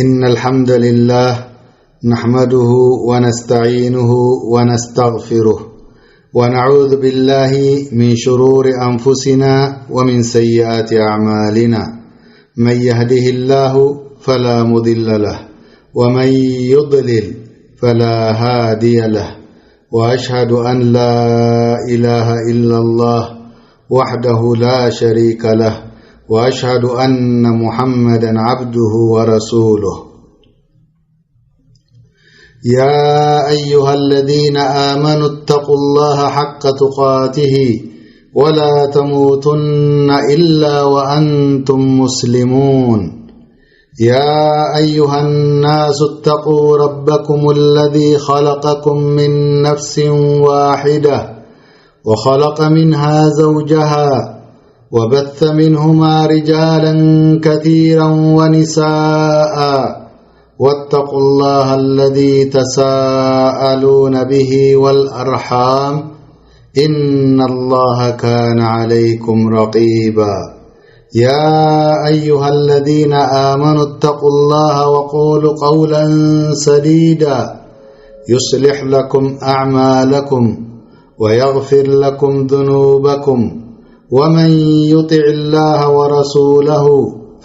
إن الحمد لله نحمده ونستعينه ونستغفره، ونعوذ بالله من شرور أنفسنا ومن سيئات أعمالنا. من يهده الله فلا مضل له، ومن يضلل فلا هادي له، وأشهد أن لا إله إلا الله وحده لا شريك له، وأشهد أن محمدا عبده ورسوله. يا أيها الذين آمنوا اتقوا الله حق تقاته ولا تموتن إلا وأنتم مسلمون. يا أيها الناس اتقوا ربكم الذي خلقكم من نفس واحدة وخلق منها زوجها وبث منهما رجالا كثيرا ونساء، واتقوا الله الذي تساءلون به والأرحام، إن الله كان عليكم رقيبا. يا أيها الذين آمنوا اتقوا الله وقولوا قولا سديدا يصلح لكم أعمالكم ويغفر لكم ذنوبكم، ومن يطع الله ورسوله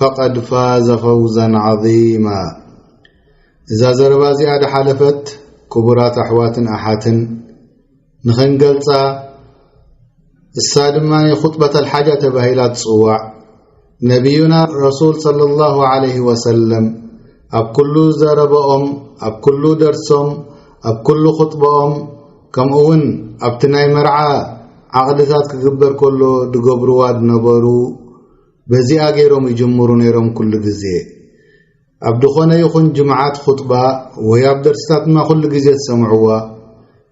فقد فاز فوزا عظيما. እዛ ዘረባ እዚኣ ዝሓለፈት ክቡራት ኣሕዋትን ኣሓትን ንኽንገልጻ፣ እሳ ድማ ኹጥበተል ሓጃ ተባሂላ ትጽዋዕ። ነቢዩና ረሱል ሰለላሁ ዐለይሂ ወሰለም ኣብ ኩሉ ዘረበኦም፣ ኣብ ኩሉ ደርሶም፣ ኣብ ኩሉ ኹጥበኦም፣ ከምኡ እውን ኣብቲ ናይ መርዓ ዓቕድታት ክግበር ከሎ ዝገብርዋ ዝነበሩ፣ በዚኣ ገይሮም ይጅምሩ ነይሮም ኩሉ ግዜ። ኣብ ዝኾነ ይኹን ጅምዓት ኹጥባ ወይ ኣብ ደርሲታት ድማ ኩሉ ግዜ ትሰምዕዋ።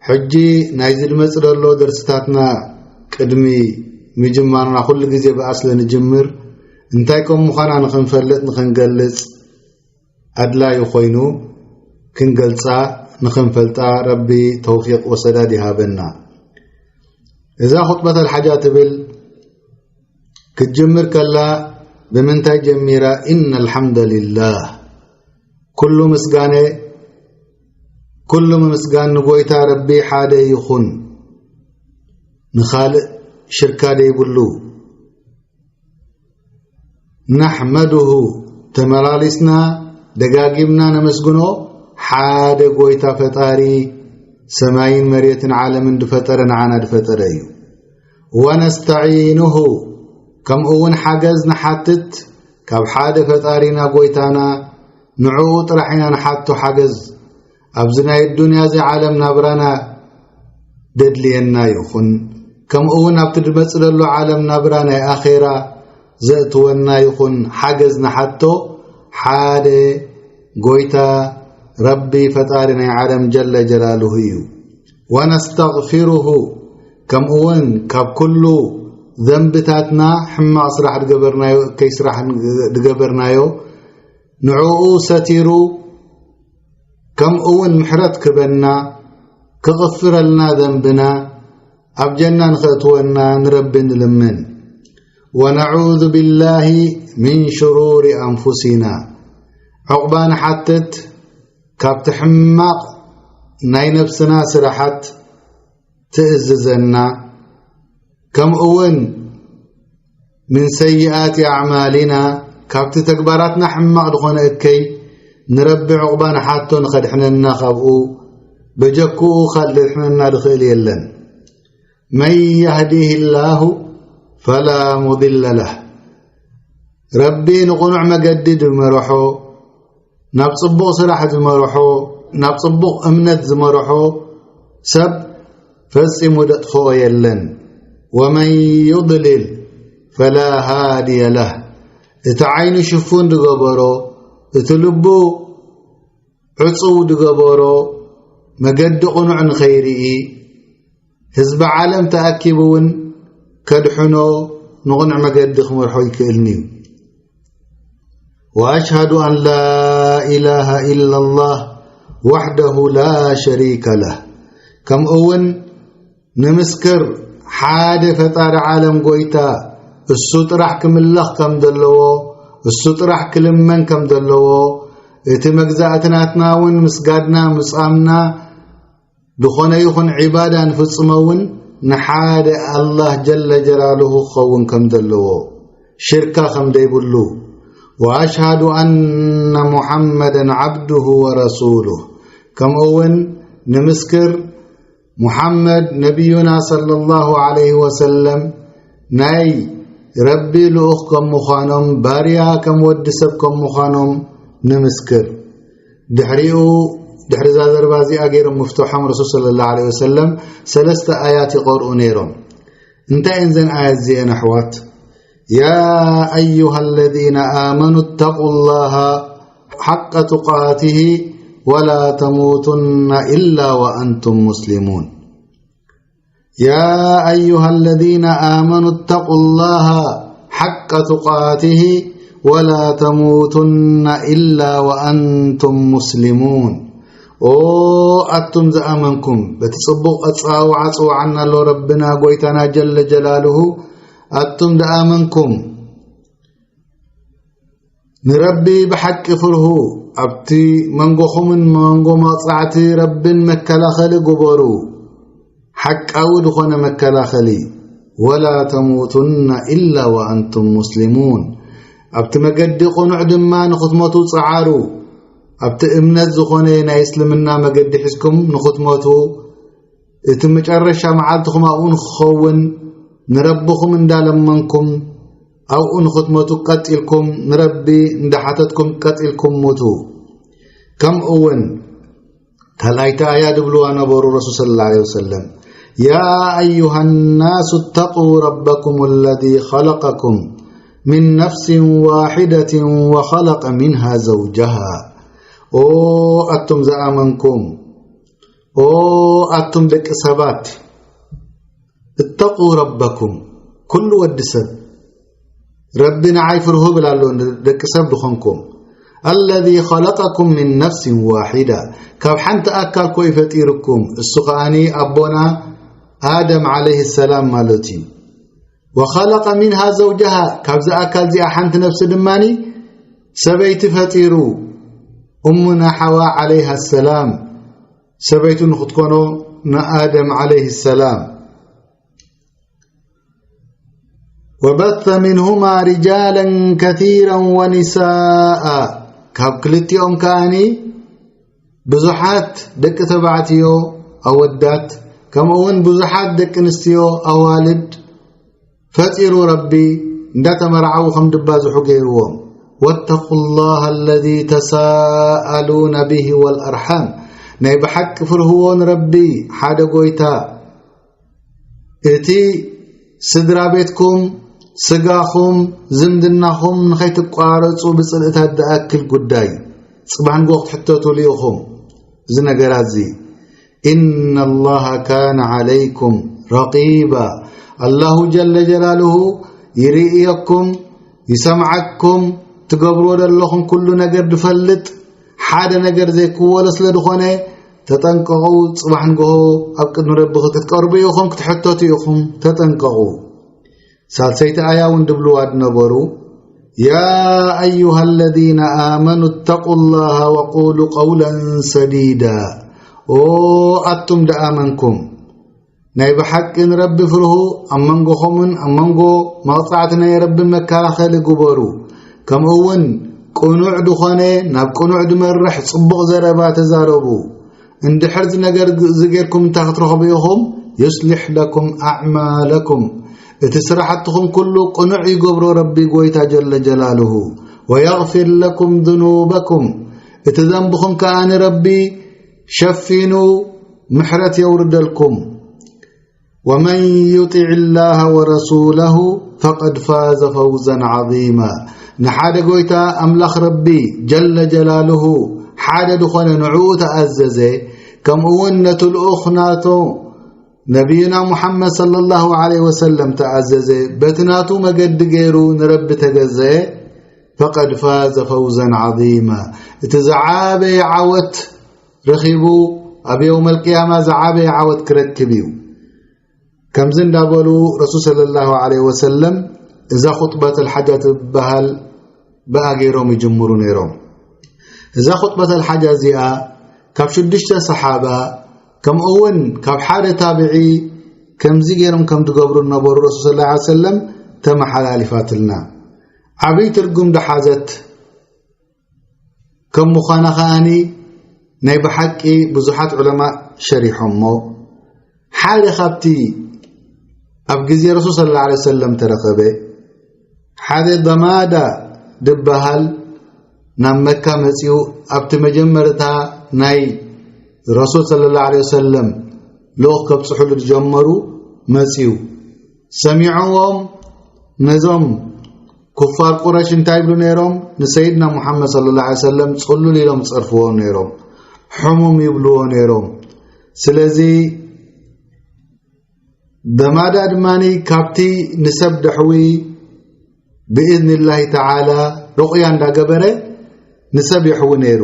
ሕጂ ናይዚ ዝመጽእ ዘሎ ደርሲታትና ቅድሚ ምጅማርና ኩሉ ግዜ ብኣ ስለ ንጅምር፣ እንታይ ከም ምዃና ንኽንፈልጥ ንኽንገልጽ ኣድላዩ ኮይኑ፣ ክንገልጻ ንኽንፈልጣ ረቢ ተውፊቕ ወሰዳድ ይሃበና። እዛ ኹጥበተል ሓጃ ትብል ክትጅምር ከላ ብምንታይ ጀሚራ? إن الحمد لله، ኩሉ ምስጋነ፣ ኩሉ ምምስጋን ንጎይታ ረቢ ሓደ ይኹን፣ ንኻልእ ሽርካ ደይብሉ። نحمده፣ ተመላሊስና ደጋጊምና ነመስግኖ ሓደ ጎይታ ፈጣሪ ሰማይን መሬትን ዓለምን ዝፈጠረ ንዓና ዝፈጠረ እዩ። ونستعينه፣ ከምኡ እውን ሓገዝ ንሓትት ካብ ሓደ ፈጣሪና ጎይታና፣ ንዕኡ ጥራሕ ኢና ንሓቶ ሓገዝ። ኣብዚ ናይ ዱንያ እዚ ዓለም ናብራና ደድልየና ይኹን፣ ከምኡ እውን ኣብቲ ዝመጽእ ዘሎ ዓለም ናብራ ናይ ኣኼራ ዘእትወና ይኹን ሓገዝ ንሓቶ ሓደ ጎይታ ረቢ ፈጣሪ ናይ ዓለም ጀለ ጀላሉሁ እዩ። ونستغفره፣ ከምኡ እውን ካብ ኩሉ ዘንብታትና፣ ሕማቕ ስራሕ ዝገበርናዮ፣ እከይ ስራሕ ዝገበርናዮ ንዕኡ ሰቲሩ፣ ከምኡ እውን ምሕረት ክበና፣ ክቕፍረልና ዘንብና፣ ኣብ ጀና ንኸእትወና ንረቢ ንልምን። ونعوذ بالله من شرور أنفسنا، ዕቑባ ንሓትት ካብቲ ሕማቕ ናይ ነብስና ስራሓት ትእዝዘና፣ ከምኡ እውን من سيئات أعمالنا، ካብቲ ተግባራትና ሕማቕ ዝኾነ እከይ ንረቢ ዕቑባ ንሓቶ ንኸድሕነና፣ ካብኡ በጀክኡ ካልእ ዘድሕነና ዝኽእል የለን። من يهده الله فلا مضل له، ረቢ ንቕኑዕ መገዲ ዝመርሖ፣ ናብ ጽቡቕ ስራሕ ዝመርሖ፣ ናብ ጽቡቕ እምነት ዝመርሖ ሰብ ፈጺሙ ዘጥፍኦ የለን። ومن يضلل فلا هادي له، እቲ ዓይኑ ሽፉን ዝገበሮ፣ እቲ ልቡ ዕጹው ዝገበሮ፣ መገዲ ቅኑዕ ንኸይርኢ፣ ህዝቢ ዓለም ተኣኪቡ እውን ከድሕኖ፣ ንቕኑዕ መገዲ ክመርሖ ይክእልኒ እዩ። وأشهد أن لا إله إلا الله وحده لا شريك له، ከምኡ እውን ንምስክር፣ ሓደ ፈጣሪ ዓለም ጎይታ፣ እሱ ጥራሕ ክምለኽ ከም ዘለዎ፣ እሱ ጥራሕ ክልመን ከም ዘለዎ፣ እቲ መግዛእትናትና እውን ምስጋድና ምጻምና ዝኾነ ይኹን ዒባዳ ንፍጽሞ እውን ንሓደ ኣላህ ጀለ ጀላሉሁ ክኸውን ከም ዘለዎ፣ ሽርካ ከም ዘይብሉ፣ ወኣሽሃዱ ኣነ ሙሓመደን ዓብዱሁ ወረሱሉህ፣ ከምኡ እውን ንምስክር ሙሓመድ ነቢዩና ሰለላሁ ዐለይሂ ወሰለም ናይ ረቢ ልኡኽ ከም ምዃኖም፣ ባርያ ከም ወዲ ሰብ ከም ምዃኖም ንምስክር። ድሕሪኡ፣ ድሕሪ እዛ ዘረባ እዚኣ ገይሮም ምፍትሖም ረሱል ሰለላሁ ዐለይሂ ወሰለም ሰለስተ ኣያት ይቐርኡ ነይሮም። እንታይ እየን ዘን ኣያት እዚአን ኣሕዋት? يا أيها الذين آمنوا اتقوا الله حق تقاته ولا تموتن إلا وأنتم مسلمون. يا أيها الذين آمنوا اتقوا الله حق تقاته ولا تموتن إلا وأنتم مسلمون. ኦ ኣቱም ዝኣመንኩም፣ በቲ ጽቡቕ ኣጸዋውዓ ጽውዓና ኣሎ ረብና ጎይታና ጀለ ጀላልሁ። ኣቱም ዝኣመንኩም፣ ንረቢ ብሓቂ ፍርሁ፣ ኣብቲ መንጎኹምን መንጎ መቕጻዕቲ ረብን መከላኸሊ ግበሩ። ሓቃዊ ዝኾነ መከላኸሊ። ولا تموتن إلا وأنتم مسلمون. ኣብቲ መገዲ ቅኑዕ ድማ ንኽትሞቱ ጸዓሩ። ኣብቲ እምነት ዝኾነ ናይ እስልምና መገዲ ሒዝኩም ንኽትሞቱ፣ እቲ መጨረሻ መዓልትኹም ኣብኡ ንኽኸውን ንረብኹም እንዳለመንኩም፣ ኣብኡ ንኽትሞቱ ቀጢልኩም ንረቢ እንዳሓተትኩም ቀጢልኩም ሙቱ። ከምኡ እውን ካልኣይቲ ኣያ ድብልዋ ነበሩ ረሱል ሰለላሁ ዐለይሂ ወሰለም፣ يا أيها الناس اتقوا ربكم الذي خلقكم من نفس واحدة وخلق منها زوجها. ኦ ኣቱም ዝኣመንኩም፣ ኦ ኣቱም ደቂ ሰባት፣ اتقوا ربكم، ኩሉ ወዲ ሰብ ረቢ ንዓይ ፍርሁ ብል ኣሎ፣ ደቂ ሰብ ዝኾንኩም። الذي خلقكم من نفس واحدة، ካብ ሓንቲ ኣካል ኮይ ፈጢርኩም፣ እሱ ከኣኒ ኣቦና ኣደም ዓለይሂ ሰላም ማለት እዩ። وخلق منها زوجها، ካብዚ ኣካል እዚኣ ሓንቲ ነፍሲ ድማኒ ሰበይቲ ፈጢሩ፣ እሙና ሓዋ ዓለይሃ ሰላም ሰበይቱ ንኽትኮኖ ንኣደም ዓለይሂ ሰላም። وبث منهما رجالا كثيرا ونساء، ካብ ክልቲኦም ከኣኒ ብዙሓት ደቂ ተባዕትዮ ኣወዳት፣ ከምኡ እውን ብዙሓት ደቂ ኣንስትዮ ኣዋልድ ፈጢሩ ረቢ፣ እንዳተመርዓዉ ከም ድባዝሑ ገይርዎም። واتقوا الله الذي تساءلون به والأرحام، ናይ ብሓቂ ፍርህዎ ንረቢ ሓደ ጎይታ፣ እቲ ስድራ ቤትኩም፣ ስጋኹም፣ ዝምድናኹም ንኸይትቋረጹ ብጽልእታት ዝኣክል ጉዳይ ጽባሕ ንግሆ ክትሕተቱሉ ኢኹም። እዚ ነገራት እዚ إن الله كان عليكم رقيبا، ኣላሁ ጀለ ጀላልሁ ይርእየኩም፣ ይሰምዓኩም፣ ትገብርዎ ዘለኹም ኩሉ ነገር ዝፈልጥ፣ ሓደ ነገር ዘይክወሎ ስለ ዝኾነ ተጠንቀቑ። ጽባሕ ንግሆ ኣብ ቅድሚ ረቢ ክትቀርቡ ኢኹም፣ ክትሕተቱ ኢኹም፣ ተጠንቀቑ። ሳልሰይቲ ኣያ እውን ድብልዋ ድነበሩ፣ يا أيها الذين آمنوا اتقوا الله وقولوا قولا سديدا። ኦ ኣቱም ደኣመንኩም፣ ናይ ብሓቂ ንረቢ ፍርሁ፣ ኣብ መንጎኹምን ኣብ መንጎ መቕጻዕቲ ናይ ረቢ መከላኸሊ ግበሩ። ከምኡ እውን ቅኑዕ ድኾነ፣ ናብ ቅኑዕ ድመርሕ ጽቡቕ ዘረባ ተዛረቡ። እንድሕር እዚ ነገር እዚ ጌርኩም እንታይ ክትረኽቡ ኢኹም? يصلح لكم أعمالكم፣ እቲ ስራሕትኹም ኩሉ ቅኑዕ ይገብሮ ረቢ ጎይታ ጀለ ጀላልሁ። ويغفر لكم ذنوبكم، እቲ ዘንብኹም ከኣ ንረቢ ሸፊኑ ምሕረት የውርደልኩም። ومن يطع الله ورسوله فقد فاز فوزا عظيما። ንሓደ ጎይታ ኣምላኽ ረቢ ጀለ ጀላልሁ ሓደ ዝኾነ ንዕኡ ተኣዘዘ፣ ከምኡ እውን ነቲ ልኡኽ ናቶ ነቢዩና ሙሓመድ ሰለላሁ ዐለይሂ ወሰለም ተኣዘዘ፣ በቲ ናቱ መገዲ ገይሩ ንረቢ ተገዘአ፣ فقد فاز فوزا عظيما። እቲ ዝዓበየ ዓወት ረኺቡ፣ ኣብ የውመል ቅያማ ዝዓበየ ዓወት ክረክብ እዩ። ከምዚ እንዳበሉ ረሱል ሰለላሁ ዐለይሂ ወሰለም እዛ ኹጥበተል ሓጃ ትበሃል ብኣ ገይሮም ይጅምሩ ነይሮም። እዛ ኹጥበተል ሓጃ እዚኣ ካብ ሽዱሽተ ሰሓባ ከምኡ እውን ካብ ሓደ ታብዒ ከምዚ ገይሮም ከም ዝገብሩ ነበሩ ረሱል ሰለላሁ ዐለይሂ ወሰለም ተመሓላሊፋትልና። ዓብይ ትርጉም ዝሓዘት ከም ምዃና ከኣኒ ናይ ብሓቂ ብዙሓት ዑለማ ሸሪሖሞ። ሓደ ካብቲ ኣብ ግዜ ረሱል ሰለላሁ ዐለይሂ ወሰለም ተረኸበ ሓደ ደማዳ ድበሃል ናብ መካ መጺኡ ኣብቲ መጀመርታ ናይ ረሱል ሰለላሁ ዐለይሂ ወሰለም ልኡኽ ከብጽሑሉ ዝጀመሩ መጺኡ ሰሚዕዎም። ነዞም ኩፋር ቁረሽ እንታይ ይብሉ ነይሮም? ንሰይድና ሙሓመድ ሰለላሁ ዐለይሂ ወሰለም ጽሉል ኢሎም ይጸርፍዎ ነይሮም፣ ሕሙም ይብልዎ ነይሮም። ስለዚ ደማዳ ድማ ካብቲ ንሰብ ደሕዊ ብኢዝኒላሂ ተዓላ ሩቕያ እንዳገበረ ንሰብ የሕዊ ነይሩ።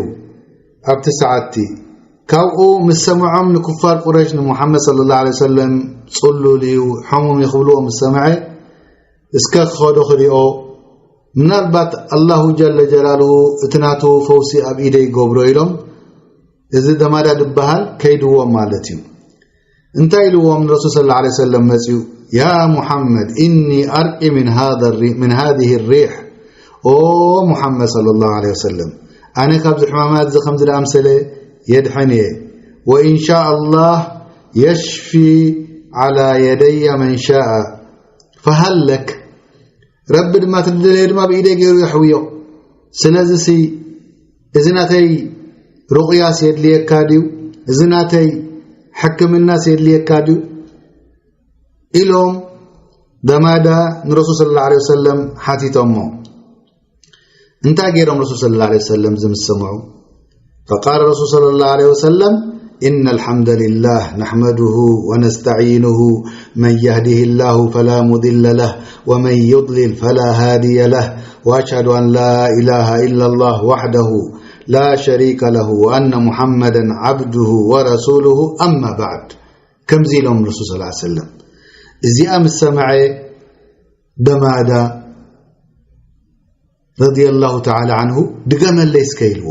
ኣብቲ ሰዓትቲ ካብኡ ምስ ሰምዖም ንኩፋር ቁረሽ ንሙሓመድ ሰለላሁ ዐለይሂ ወሰለም ጽሉል እዩ፣ ሕሙም እዩ ክብልዎ ምስ ሰምዐ፣ እስከ ክኸዶ ክሪኦ፣ ምናልባት ኣላሁ ጀለ ጀላልሁ እቲ ናቱ ፈውሲ ኣብ ኢደይ ይገብሮ ኢሎም፣ እዚ ደማዳ ዝበሃል ከይድዎም ማለት እዩ። እንታይ ኢልዎም ንረሱል ሰለላሁ ዐለይሂ ወሰለም መጺኡ፣ "ያ ሙሓመድ፣ ኢኒ ኣርቂ ምን ሃዘ ሪ-፣ ምን ሃዚህ ሪሕ፣ ኦ ሙሓመድ ሰለላሁ ዐለይሂ ወሰለም፣ ኣነ ካብዚ ሕማማት እዚ ከምዚ ዝኣምሰለ የድሕን እየ፣ ወኢንሻ ኣላህ የሽፊ ዐላ የደየ መን ሻአ፣ ፈሃል ለክ፣ ረቢ ድማ ትደለየ ድማ ብኢደይ ገይሩ የሕውዮ። ስለዚሲ እዚ ናተይ ሩቕያስ የድልየካ ድዩ? እዚ ናተይ ሕክምናስ የድልየካ ድዩ?" ኢሎም ደማዳ ንረሱል ሰለላሁ ዐለይሂ ወሰለም ሓቲቶሞ። እንታይ ገይሮም ረሱል ሰለላሁ ዐለይሂ ወሰለም እዚ ምስ ሰምዑ? فقال الرسول صلى الله عليه وسلم: إن الحمد لله نحمده ونستعينه، من يهده الله فلا مضل له ومن يضلل فلا هادي له، وأشهد أن لا إله إلا الله وحده لا شريك له وأن محمدا عبده ورسوله، أما بعد. ከምዚ ኢሎም ረሱል ሰለላሁ ዐለይሂ ወሰለም። እዚኣ ምስ ሰምዐ ደማዳ ረዲየላሁ ተዓላ ዐንሁ፣ "ድገመለይ እስከ" ኢልዎ።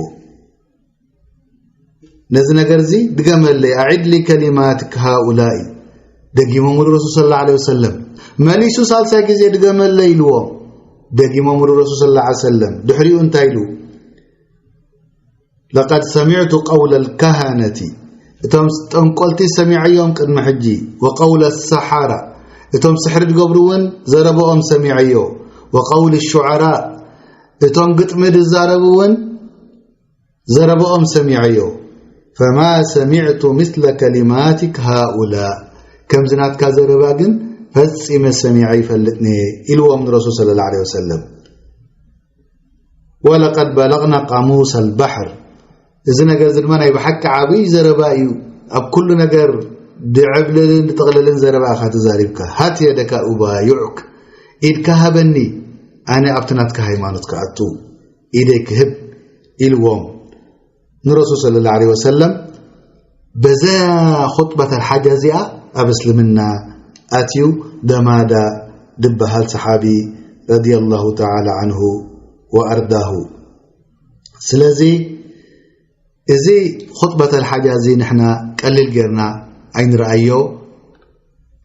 ነዚ ነገር እዚ ድገመለይ፣ "ኣዒድ ሊ ከሊማትክ ሃኡላኢ።" ደጊሞምሉ ረሱል ሰለላሁ ዐለይሂ ወሰለም። መሊሱ ሳልሳይ ግዜ "ድገመለይ" ኢልዎ። ደጊሞምሉ ረሱል ሰለላሁ ዐለይሂ ወሰለም። ድሕሪኡ እንታይ ኢሉ? "ለቀድ ሰሚዕቱ ቀውለል ካሃነቲ"፣ እቶም ጠንቆልቲ ሰሚዐዮም ቅድሚ ሕጂ፣ "ወቀውለ ሰሓራ"፣ እቶም ስሕሪ ዝገብሩ እውን ዘረበኦም ሰሚዐዮ፣ "ወቀውል ሹዓራ"፣ እቶም ግጥሚ ዝዛረቡ እውን ዘረበኦም ሰሚዐዮ። "ፈማ ሰሚዕቱ ምስለ ከሊማቲክ ሃኡላ"፣ ከምዚ ናትካ ዘረባ ግን ፈጺመ ሰሚዐ ይፈልጥን እየ ኢልዎም ንረሱል ሰለላሁ ዐለይሂ ወሰለም። "ወለቀድ በለግና ቃሙሰል ባሕር"፣ እዚ ነገር እዚ ድማ ናይ ብሓቂ ዓብይ ዘረባ እዩ። ኣብ ኩሉ ነገር ድዕብልልን ድጥቕልልን ዘረባ ኢኻ ተዛሪብካ። "ሃት የደካ ኡባዩዕክ"፣ ኢድካ ሃበኒ፣ ኣነ ኣብቲ ናትካ ሃይማኖት ክኣቱ ኢደይ ክህብ ኢልዎም ንረሱል ሰለላሁ ዐለይሂ ወሰለም። በዛ ኹጥበተል ሓጃ እዚኣ ኣብ እስልምና ኣትዩ ደማዳ ዝበሃል ሰሓቢ ረዲየላሁ ተዓላ ዐንሁ ወኣርዳሁ። ስለዚ እዚ ኹጥበተል ሓጃ እዚ ንሕና ቀሊል ጌርና ኣይንረኣዮ።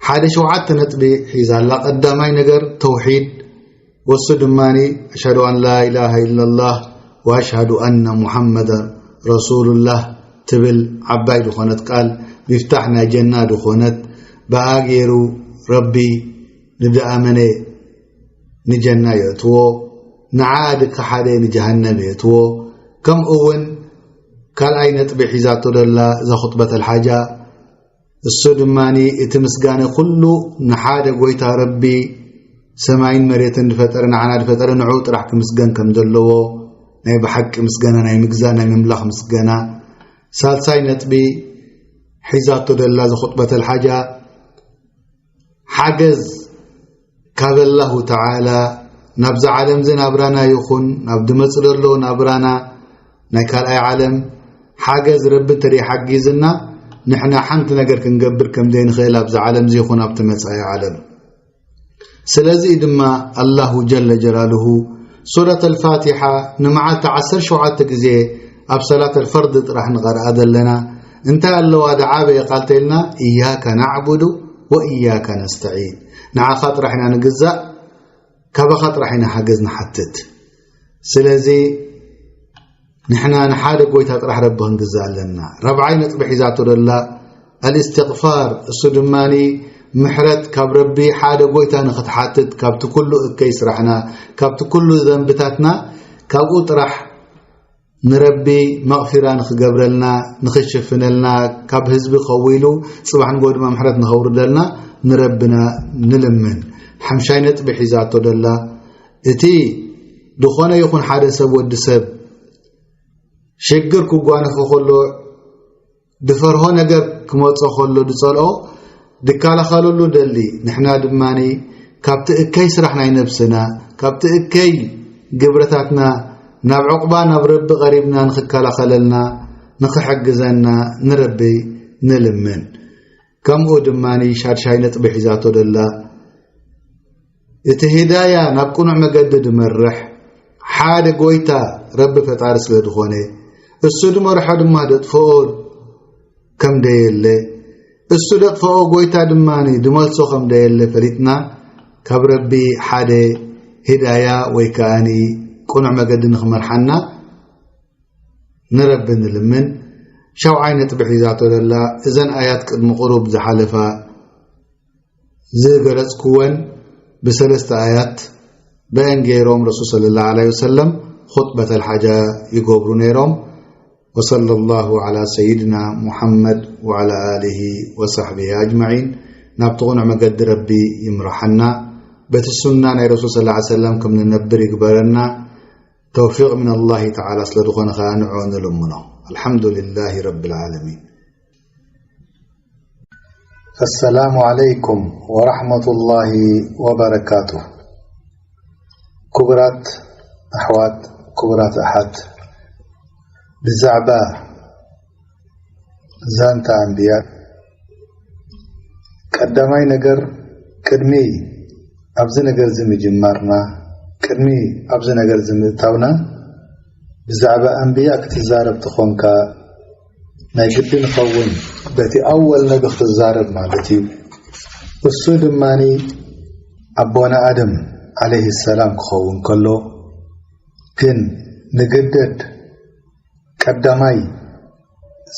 ሓደ ሸውዓተ ነጥቢ ሒዛ ኣላ። ቀዳማይ ነገር ተውሒድ፣ ወሱ ድማኒ ኣሽሃዱ ኣን ላ ኢላሃ ኢላላህ ወኣሽሃዱ ኣነ ሙሓመዳን ረሱሉላህ ትብል ዓባይ ዝኾነት ቃል፣ ሚፍታሕ ናይ ጀና ዝኾነት፣ ብኣ ገይሩ ረቢ ንድኣመነ ንጀና የእትዎ፣ ንዓ ድከሓደ ንጀሃነም የእትዎ። ከምኡ እውን ካልኣይ ነጥቢ ሒዛቶ ደላ እዛ ኹጥበተል ሓጃ፣ እሱ ድማኒ እቲ ምስጋነ ኩሉ ንሓደ ጎይታ ረቢ ሰማይን መሬትን ዝፈጠረ፣ ንዓና ዝፈጠረ ንዕኡ ጥራሕ ክምስገን ከም ዘለዎ፣ ናይ ብሓቂ ምስጋና ናይ ምግዛእ ናይ ምምላኽ ምስጋና። ሳልሳይ ነጥቢ ሒዛቶ ደላ እዚ ኹጥበተል ሓጃ፣ ሓገዝ ካብ ኣላሁ ተዓላ ናብዛ ዓለም እዚ ናብራና ይኹን ናብ ዝመጽእ ዘሎ ናብራና ናይ ካልኣይ ዓለም ሓገዝ ረቢ እንተደይ ሓጊዝና፣ ንሕና ሓንቲ ነገር ክንገብር ከም ዘይንኽእል ኣብዛ ዓለም እዚ ይኹን ኣብቲ መጻኢ ዓለም። ስለዚ ድማ ኣላሁ ጀለ ጀላሉሁ ሱረት ኣልፋቲሓ ንመዓልቲ ዓሰርተ ሸውዓተ ግዜ ኣብ ሰላት ኣልፈርድ ጥራሕ ንቐርኣ ዘለና። እንታይ ኣለዋ ደዓበየ ቃል ተልና? እያከ ናዕቡዱ ወእያከ ነስተዒን። ንዓኻ ጥራሕ ኢና ንግዛእ፣ ካባኻ ጥራሕ ኢና ሓገዝ ንሓትት። ስለዚ ንሕና ንሓደ ጎይታ ጥራሕ ረቢ ክንግዛእ ኣለና። ረብዓይ ነጥቢ ሒዛቶ ደላ ኣልእስትቕፋር፣ እሱ ድማኒ ምሕረት ካብ ረቢ ሓደ ጎይታ ንኽትሓትት፣ ካብቲ ኩሉ እከይ ስራሕና፣ ካብቲ ኩሉ ዘንብታትና፣ ካብኡ ጥራሕ ንረቢ መቕፊራ ንኽገብረልና፣ ንኽሽፍነልና፣ ካብ ህዝቢ ከዊሉ ጽባሕ ንጎ ድማ ምሕረት ንኸውርደልና ንረብና ንልምን። ሓምሻይ ነጥቢ ሒዛቶ ደላ፣ እቲ ዝኾነ ይኹን ሓደ ሰብ፣ ወዲ ሰብ ሽግር ክጓነፎ ከሎ፣ ድፈርሆ ነገር ክመጾ ከሎ፣ ድጸልኦ ድከላኸለሉ ደሊ፣ ንሕና ድማኒ ካብቲ እከይ ስራሕ ናይ ነብስና፣ ካብቲ እከይ ግብረታትና ናብ ዕቑባ ናብ ረቢ ቀሪብና ንኽከላኸለልና፣ ንኽሕግዘና ንረቢ ንልምን። ከምኡ ድማኒ ሻድሻይ ነጥቢ ሒዛቶ ደላ፣ እቲ ሂዳያ ናብ ቅኑዕ መገዲ ድመርሕ ሓደ ጎይታ ረቢ ፈጣሪ ስለ ዝኾነ፣ እሱ ድመርሖ ድማ ደጥፍኦ ከም ደየለ፣ እሱ ደጥፍኦ ጎይታ ድማኒ ድመልሶ ከም ደየለ ፈሊጥና፣ ካብ ረቢ ሓደ ሂዳያ ወይ ከኣኒ ቅኑዕ መገዲ ንኽመርሓና ንረቢ ንልምን። ሻውዓይ ነጥቢ ሒዛቶ ደላ፣ እዘን ኣያት ቅድሚ ቁሩብ ዝሓለፋ ዝገለጽኩወን ብሰለስተ ኣያት በአን ገይሮም ረሱል ሰለላሁ ዐለይሂ ወሰለም ኹጥበተል ሓጃ ይገብሩ ነይሮም። ወሰለላሁ ዐላ ሰይድና ሙሐመድ ወዐላ ኣሊሂ ወሰሕቢሂ ኣጅመዒን። ናብቲ ቁኑዕ መገዲ ረቢ ይምርሓና። በቲ ሱና ናይ ረሱል ሰለላሁ ዐለይሂ ወሰለም ከም ንነብር ይግበረና። ተውፊቕ ምን ኣላሂ ተዓላ ስለ ዝኾነ ኸኣ ንዕኡ ንልምኖ። ኣልሓምዱሊላሂ ረቢል ዓለሚን። السلام عليكم ورحمة الله وبركاته. ክቡራት ኣሕዋት፣ ክቡራት ኣሓት፣ ብዛዕባ ዛንታ ኣንብያ፣ ቀዳማይ ነገር፣ ቅድሚ ኣብዚ ነገር እዚ ምጅማርና፣ ቅድሚ ኣብዚ ነገር እዚ ምእታውና፣ ብዛዕባ ኣንብያ ክትዛረብ ተኾንካ፣ ናይ ግድን ይኸውን በቲ ኣወል ነቢ ክትዛረብ ማለት እዩ። እሱ ድማኒ ኣቦና ኣደም ዓለይሂ ሰላም ክኸውን ከሎ፣ ግን ንግደድ ቀዳማይ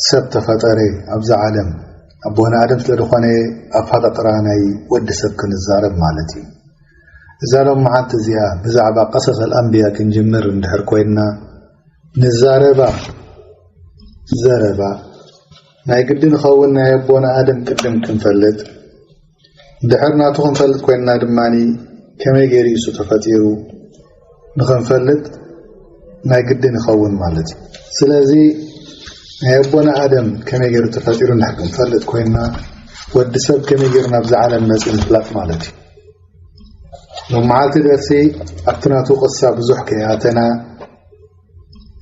ሰብ ተፈጠረ ኣብዛ ዓለም ኣቦና ኣደም ስለ ዝኾነ፣ ኣፈጣጥራ ናይ ወዲ ሰብ ክንዛረብ ማለት እዩ። እዛ ሎማዓንቲ እዚኣ ብዛዕባ ቀሰስ ኣልኣንብያ ክንጅምር እንድሕር ኮይንና፣ ንዛረባ ዘረባ ናይ ግዲ ንኸውን ናይ ኣቦና ኣደም ቅድም ክንፈልጥ፣ ድሕር ናቱ ክንፈልጥ ኮይንና ድማኒ፣ ከመይ ገይሩ እሱ ተፈጢሩ ንኽንፈልጥ ናይ ግዲ ንኸውን ማለት እዩ። ስለዚ ናይ ኣቦና ኣደም ከመይ ገይሩ ተፈጢሩ እንድሕር ክንፈልጥ ኮይንና፣ ወዲ ሰብ ከመይ ገይሩ ናብዛ ዓለም መጺኡ ምፍላጥ ማለት እዩ። ሎመዓልቲ ደርሲ ኣብቲ ናቱ ቅሳ ብዙሕ ከይኣተና፣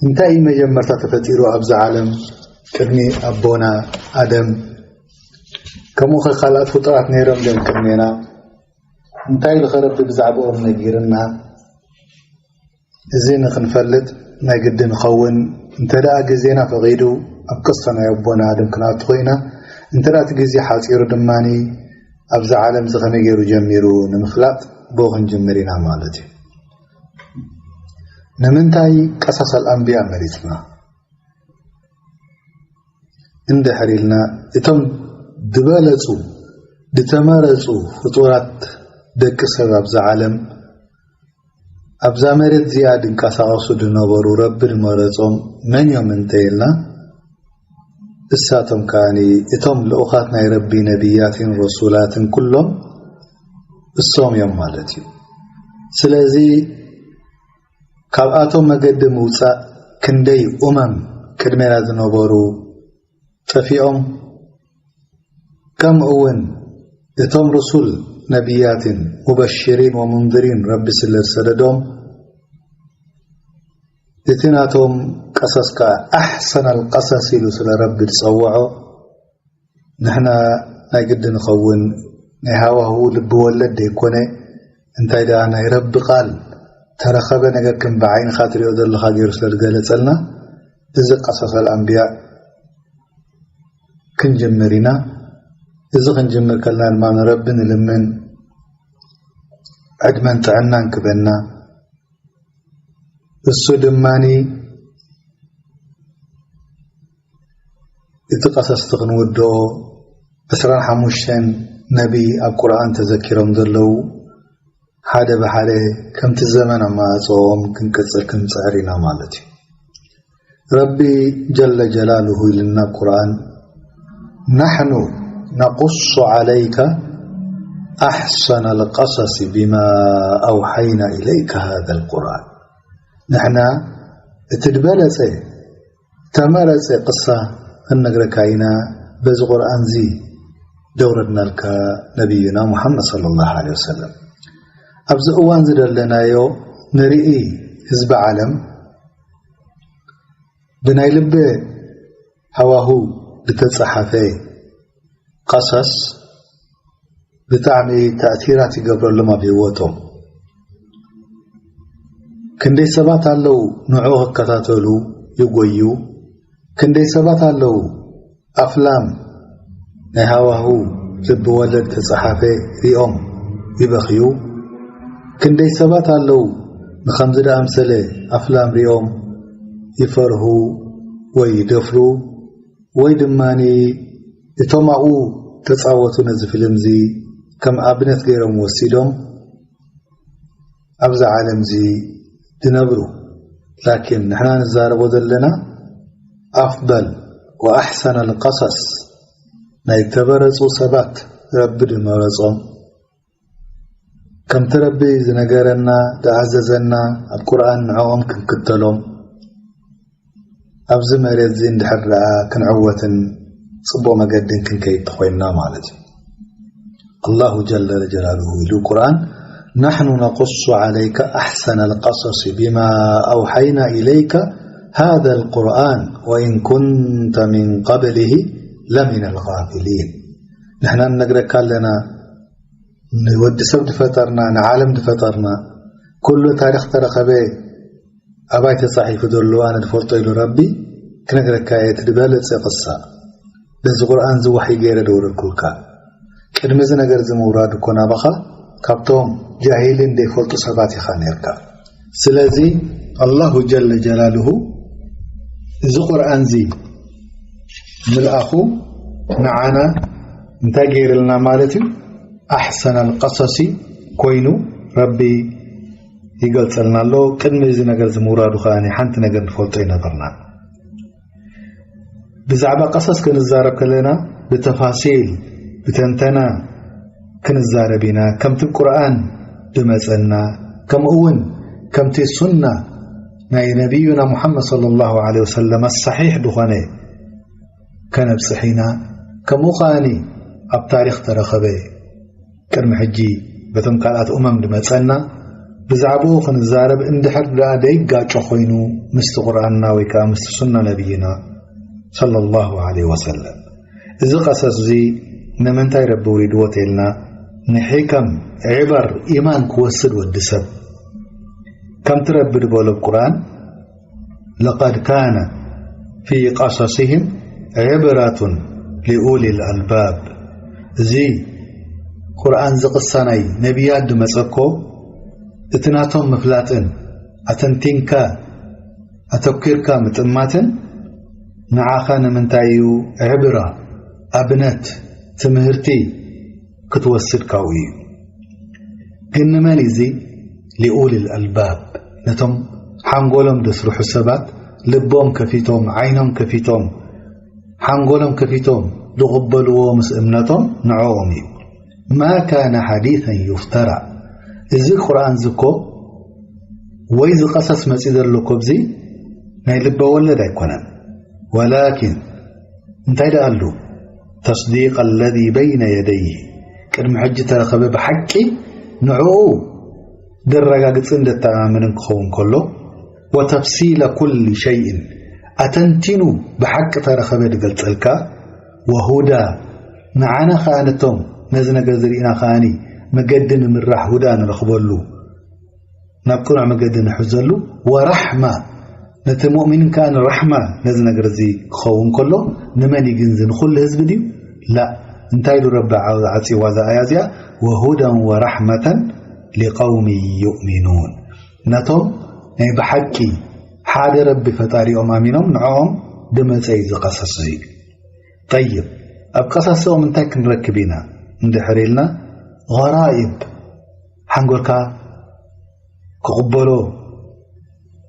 እንታይ እዩ መጀመርታ ተፈጢሩ ኣብዛ ዓለም ቅድሚ ኣቦና ኣደም? ከምኡ ኸ ካልኣት ፍጡራት ነይሮም ድዮም ቅድሜና? እንታይ ኢሉ ኸ ረቢ ብዛዕባኦም ነጊርና? እዚ ንኽንፈልጥ ናይ ግዲ ንኸውን። እንተ ደኣ ግዜና ፈቒዱ ኣብ ቅሳ ናይ ኣቦና ኣደም ክንኣቱ ኾይና፣ እንተ ደኣ እቲ ግዜ ሓጺሩ ድማኒ ኣብዛ ዓለም እዚ ኸመይ ገይሩ ጀሚሩ ንምፍላጥ ብኡ ክንጅምር ኢና ማለት እዩ። ንምንታይ ቀሳስ ኣልኣንብያ መሪጽና? እንድሕር ኢልና፣ እቶም ዝበለጹ፣ ዝተመረጹ ፍጡራት ደቂ ሰብ ኣብዛ ዓለም፣ ኣብዛ መሬት እዚኣ ድንቀሳቐሱ ድነበሩ፣ ረቢ ድመረጾም መን እዮም እንተ ኢልና፣ እሳቶም ከኣኒ እቶም ልኡኻት ናይ ረቢ ነቢያትን ረሱላትን ኩሎም እሶም እዮም ማለት እዩ። ስለዚ ካብኣቶም መገዲ ምውጻእ ክንደይ ኡመም ቅድሜና ዝነበሩ ጠፊኦም፣ ከምኡ እውን እቶም ርሱል ነቢያትን ሙበሽሪን ወሙንዝሪን ረቢ ስለ ዝሰደዶም፣ እቲ ናቶም ቀሰስ ከኣ ኣሕሰን ኣልቀሰስ ኢሉ ስለ ረቢ ዝጸውዖ፣ ንሕና ናይ ግዲ ንኸውን። ናይ ሃዋህው ልቢ ወለድ ዘይኮነ፣ እንታይ ደኣ ናይ ረቢ ቃል ተረኸበ ነገር ከም ብዓይንኻ ትሪኦ ዘለኻ ገይሩ ስለ ዝገለጸልና፣ እዚ ቀሰሰል ኣንብያ ክንጅምር ኢና። እዚ ክንጅምር ከለና ድማ ንረቢ ንልምን፣ ዕድመን ጥዕናን ክበና። እሱ ድማኒ እቲ ቀሰስቲ ክንውድኦ፣ ዕስራን ሓሙሽተን ነቢ ኣብ ቁርኣን ተዘኪሮም ዘለዉ፣ ሓደ ብሓደ ከምቲ ዘመን ኣማጽኦም ክንቅጽል ክንጽዕር ኢና ማለት እዩ። ረቢ ጀለ ጀላሉሁ ኢልና ቁርኣን፣ "ናሕኑ ነቁሱ ዓለይከ ኣሕሰነ ልቀሰሲ ቢማ ኣውሓይና ኢለይከ ሃዘ ልቁርኣን።" ንሕና እቲ ዝበለጸ፣ ተመረጸ ቅሳ ክንነግረካ ኢና፣ በዚ ቁርኣንዚ ደውረድናልካ ነቢዩና ሙሓመድ ሰለላሁ ዐለይሂ ወሰለም። ኣብዚ እዋን እዚ ዘለናዮ ንርኢ ህዝቢ ዓለም ብናይ ልቢ ሃዋሁ ዝተጻሓፈ ቀሰስ ብጣዕሚ ተእቲራት ይገብረሎም ኣብ ህይወቶም። ክንደይ ሰባት ኣለዉ ንዕኡ ክከታተሉ ይጎዩ። ክንደይ ሰባት ኣለዉ ኣፍላም ናይ ሃዋሁ ልቢ ወለድ ተጻሓፈ ሪኦም ይበኽዩ። ክንደይ ሰባት ኣለዉ ንኸምዚ ደኣምሰለ ኣፍላም ሪኦም ይፈርሁ ወይ ይደፍሩ። ወይ ድማኒ እቶም ኣብኡ ተጻወቱ ነዚ ፊልምዚ ከም ኣብነት ገይሮም ወሲዶም ኣብዚ ዓለምዚ ዝነብሩ። ላኪን ንሕና ንዛረቦ ዘለና ኣፍደል ወኣሕሰነ ልቀሰስ ናይ ተበረጹ ሰባት ረቢ ድመረጾም። ከምቲ ረቢ ዝነገረና፣ ዝኣዘዘና ኣብ ቁርኣን ንዕኦም ክንክተሎም፣ ኣብዚ መሬት እዚ እንድሕር ደኣ ክንዕወትን ጽቡቕ መገድን ክንከይድ ተኾይንና ማለት እዩ። ኣላሁ ጀለ ጀላሉሁ ኢሉ ቁርኣን፣ "ናሕኑ ነቁሱ ዓለይከ ኣሕሰነ ልቀሰሲ ቢማ ኣውሓይና ኢለይከ ሃዘ ልቁርኣን ወኢን ኩንተ ሚን ቀብሊሂ ለሚነ ልጋፊሊን።" ንሕና ንነግረካ ኣለና፣ ንወዲ ሰብ ዝፈጠርና፣ ንዓለም ዝፈጠርና፣ ኩሉ ታሪኽ ተረኸበ ኣባይ ተጻሒፉ ዘሎ ኣነ ዝፈልጦ ኢሉ ረቢ ክነግረካ እየ። እቲ ዝበለጸ ቅሳ በዚ ቁርኣን እዚ ዋሕይ ገይረ ደውረድኩልካ። ቅድሚ እዚ ነገር እዚ ምውራዱ እኮ ናባኻ ካብቶም ጃሂልን ዘይፈልጡ ሰባት ኢኻ ነርካ። ስለዚ ኣላሁ ጀለ ጀላሉሁ እዚ ቁርኣን እዚ ምልኣኹ ንዓና እንታይ ገይርልና ማለት እዩ? ኣሕሰነል ቀሰሲ ኮይኑ ረቢ ይገልጸልና ኣሎ። ቅድሚ እዚ ነገር እዚ ምውራዱ ከኣ ሓንቲ ነገር ንፈልጦ ይነበርና። ብዛዕባ ቀሰስ ክንዛረብ ከለና ብተፋሲል፣ ብተንተና ክንዛረብ ኢና። ከምቲ ቁርኣን ዝመጸና፣ ከምኡ እውን ከምቲ ሱና ናይ ነቢዩና ሙሓመድ ሰለላሁ ዐለይሂ ወሰለም ኣሳሒሕ ዝኾነ ከነብጽሕ ኢና። ከምኡ ከኣኒ ኣብ ታሪኽ ተረኸበ ቅድሚ ሕጂ በቶም ካልኣት ኡመም ዝመጸና ብዛዕባኡ ክንዛረብ እንድሕር ደኣ ደይጋጮ ኮይኑ ምስቲ ቁርኣንና ወይ ከኣ ምስቲ ሱና ነቢይና ሰለላሁ ዐለይሂ ወሰለም። እዚ ቀሰስ እዚ ንምንታይ ረቢ ውሪድዎ ተኢልና፣ ንሒከም ዒበር ኢማን ክወስድ ወዲ ሰብ። ከምቲ ረቢ ዝበሎ ኣብ ቁርኣን፣ ለቀድ ካነ ፊ ቀሰሲሂም ዒብረቱን ሊኡሊል ኣልባብ። እዚ ቁርኣን ዝቕሳ ናይ ነቢያት ዝመጸኮ እቲ ናቶም ምፍላጥን ኣተንቲንካ ኣተኲርካ ምጥማትን ንዓኻ ንምንታይ እዩ ዕብራ፣ ኣብነት፣ ትምህርቲ ክትወስድ ካብኡ እዩ። ግን ንመን እዩ እዚ? ሊኡሊል ኣልባብ፣ ነቶም ሓንጎሎም ዘስርሑ ሰባት፣ ልቦም ከፊቶም፣ ዓይኖም ከፊቶም፣ ሓንጎሎም ከፊቶም ዝቕበልዎ ምስ እምነቶም ንዕኦም እዩ። ማ ካነ ሓዲሰን ዩፍተራ፣ እዚ ቁርኣን እዚ እኮ ወይ እዚ ቀሰስ መጺኡ ዘሎ እኮ እዚ ናይ ልበ ወለድ ኣይኮነን። ወላኪን እንታይ ደኣ ኣሉ? ተስዲቅ ኣለዚ በይነ የደይህ፣ ቅድሚ ሕጂ ተረኸበ ብሓቂ ንዕኡ ደረጋግጽን ደተኣማምንን ክኸውን ከሎ፣ ወተፍሲለ ኩሊ ሸይእን፣ ኣተንቲኑ ብሓቂ ተረኸበ ድገልጸልካ፣ ወሁዳ፣ ንዓና ከኣ ነቶም ነዚ ነገር ዝርኢና ከኣኒ መገዲ ንምራሕ ሁዳ ንረኽበሉ፣ ናብ ቅኑዕ መገዲ ንሕዘሉ፣ ወራሕማ፣ ነቲ ሙእሚን ከኣ ንራሕማ ነዚ ነገር እዚ ክኸውን ከሎ፣ ንመን እዩ ግን እዚ? ንኹሉ ህዝቢ ድዩ? ላ። እንታይ ኢሉ ረቢ ዓ-፣ ዓጽዋ እዛ ኣያ እዚኣ? "ወሁደን ወራሕመተን ሊቀውሚ ዩእሚኑን።" ነቶም ናይ ብሓቂ ሓደ ረቢ ፈጣሪኦም ኣሚኖም ንዕኦም ድመጸ እዩ ዝቐሰስ እዚ። ጠይብ፣ ኣብ ቀሳስኦም እንታይ ክንረክብ ኢና እንድሕር ኢልና፣ ገራኢብ፣ ሓንጎልካ ክቕበሎ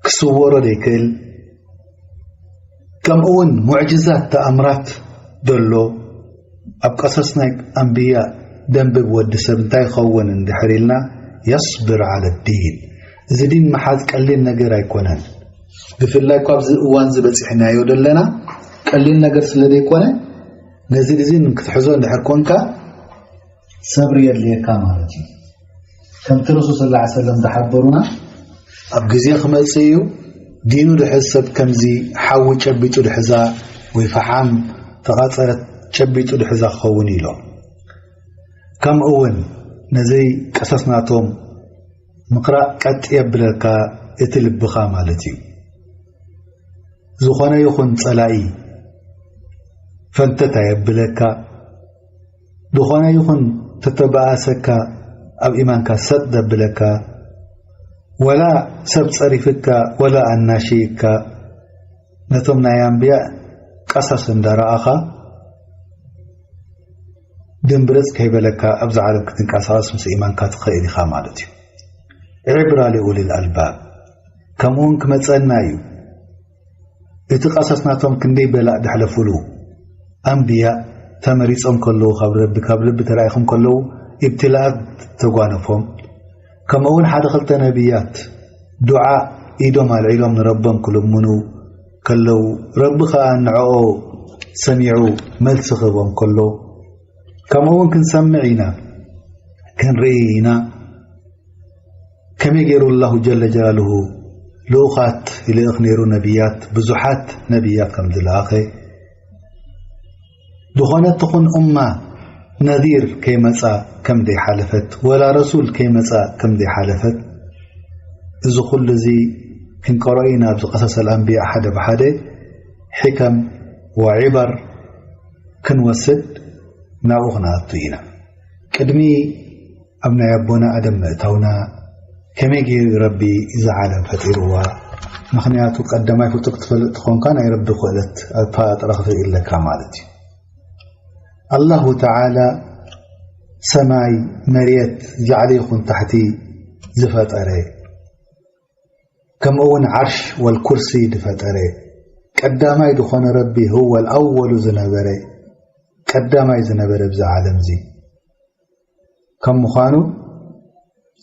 ክስወሮ ዘይክእል፣ ከምኡ እውን ሙዕጅዛት ተኣምራት ዘሎ ኣብ ቀሰስ ናይ ኣንብያ ደንብብ ወዲ ሰብ እንታይ ይኸውን እንድሕር ኢልና፣ የስብር ዓለ ዲን። እዚ ዲን መሓዝ ቀሊል ነገር ኣይኮነን። ብፍላይ እኳ ኣብዚ እዋን እዚ በፂሕናዮ ዘለና ቀሊል ነገር ስለ ዘይኮነ፣ ነዚ ዲን ክትሕዞ እንድሕር ኮንካ ሰብሪ የድልየካ ማለት እዩ። ከምቲ ረሱል ሰለላሁ ዐለይሂ ወሰለም ዝሓበሩና፣ ኣብ ግዜ ክመጽእ እዩ፣ ዲኑ ድሕዝ ሰብ ከምዚ ሓዊ ጨቢጡ ድሕዛ ወይ ፈሓም ተቓጸለት ጨቢጡ ድሕዛ ክኸውን እዩ ኢሎም። ከምኡ እውን ነዚ ቀሰስ ናቶም ምቕራእ ቀጥ የብለካ እቲ ልብኻ ማለት እዩ። ዝኾነ ይኹን ጸላኢ ፈንተት ኣየብለካ። ዝኾነ ይኹን ተተባኣሰካ ኣብ ኢማንካ ሰጥ ደብለካ። ወላ ሰብ ጸሪፍካ፣ ወላ ኣናሽይካ፣ ነቶም ናይ ኣንብያ ቀሰስ እንዳረኣኻ ድምብርጽ ከይበለካ ኣብዛ ዓለም ክትንቀሳቐስ ምስ ኢማንካ ትኽእል ኢኻ ማለት እዩ። ዕብራ ሊኡሊል ኣልባብ። ከምኡውን ክመጸና እዩ። እቲ ቀሰስ ናቶም ክንደይ በላእ ደሕለፉሉ። ኣንብያ ተመሪጾም ከለዉ፣ ካብ ረቢ፣ ካብ ልቢ ተራኢኹም ከለዉ፣ ኢብትላኣት ተጓነፎም። ከምኡውን ሓደ ክልተ ነቢያት ዱዓ ኢዶም ኣልዒሎም ንረቦም ክልምኑ ከለዉ፣ ረቢ ኸኣ ንዕኦ ሰሚዑ መልሲ ክህቦም ከሎ፣ ከምኡውን ክንሰምዕ ኢና፣ ክንርኢ ኢና። ከመይ ገይሩ ኣላሁ ጀለ ጀላሉሁ ልኡኻት ይልእኽ ነይሩ፣ ነቢያት፣ ብዙሓት ነቢያት ከም ዝለኣኸ፣ ዝኾነት ትኹን ኡማ ነዚር ከይመጻ ከም ዘይሓለፈት፣ ወላ ረሱል ከይመጻ ከም ዘይሓለፈት፣ እዚ ኩሉ እዚ ክንቀርኦ ኢና። ኣብዚ ቀሰሰል ኣንብያ ሓደ ብሓደ ሕከም ወዒበር ክንወስድ ናብኡ ክንኣቱ ኢና። ቅድሚ ኣብ ናይ ኣቦና ኣደም ምእታውና ከመይ ገይሩ ረቢ እዛ ዓለም ፈጢርዋ? ምኽንያቱ ቀዳማይ ፍጡር ክትፈልጥ ትኾንካ ናይ ረቢ ክእለት ኣፈጣጥራ ክትርኢ ኣለካ ማለት እዩ። ኣላሁ ተዓላ ሰማይ፣ መሬት፣ ላዕሊ ይኹን ታሕቲ ዝፈጠረ፣ ከምኡ እውን ዓርሽ ወልኩርሲ ዝፈጠረ፣ ቀዳማይ ዝኾነ ረቢ፣ ህወል ኣወሉ ዝነበረ፣ ቀዳማይ ዝነበረ ብዚ ዓለም እዚ ከም ምዃኑ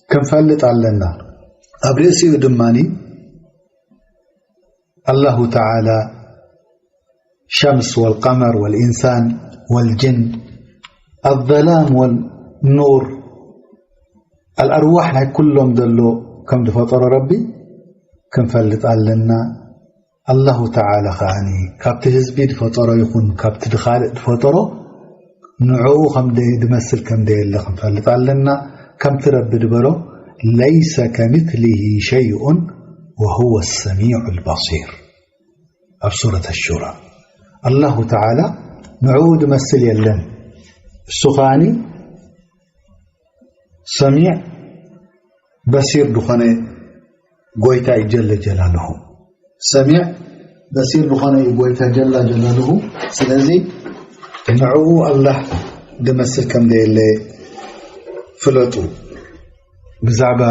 ክንፈልጥ ኣለና። ኣብ ርእሲኡ ድማኒ ኣላሁ ተዓላ ሸምስ ወልቀመር ወልኢንሳን ወልጅን፣ ኣዘላም ወልኑር፣ ኣልኣርዋሕ ናይ ኩሎም ዘሎ ከም ዝፈጠሮ ረቢ ክንፈልጥ ኣለና። ኣላሁ ተዓላ ከኣኒ ካብቲ ህዝቢ ዝፈጠሮ ይኹን ካብቲ ድኻልእ ዝፈጠሮ ንዕኡ ከም ደይ-፣ ድመስል ከም ደየለ ክንፈልጥ ኣለና። ከምቲ ረቢ ዝበሎ፣ "ለይሰ ከሚትሊሂ ሸይኡን ወሁወ ሰሚዑል በሲር" ኣብ ሱረት ኣሹራ። ኣላሁ ተዓላ ንዕኡ ድመስል የለን። እሱ ከኣኒ ሰሚዕ በሲር ዝኾነ ጎይታ እዩ ጀለ ጀላልሁ። ሰሚዕ በሲር ዝኾነ እዩ ጎይታ ጀላ ጀላልሁ። ስለዚ ንዕኡ ኣላህ ድመስል ከም ደየለ ፍለጡ። ብዛዕባ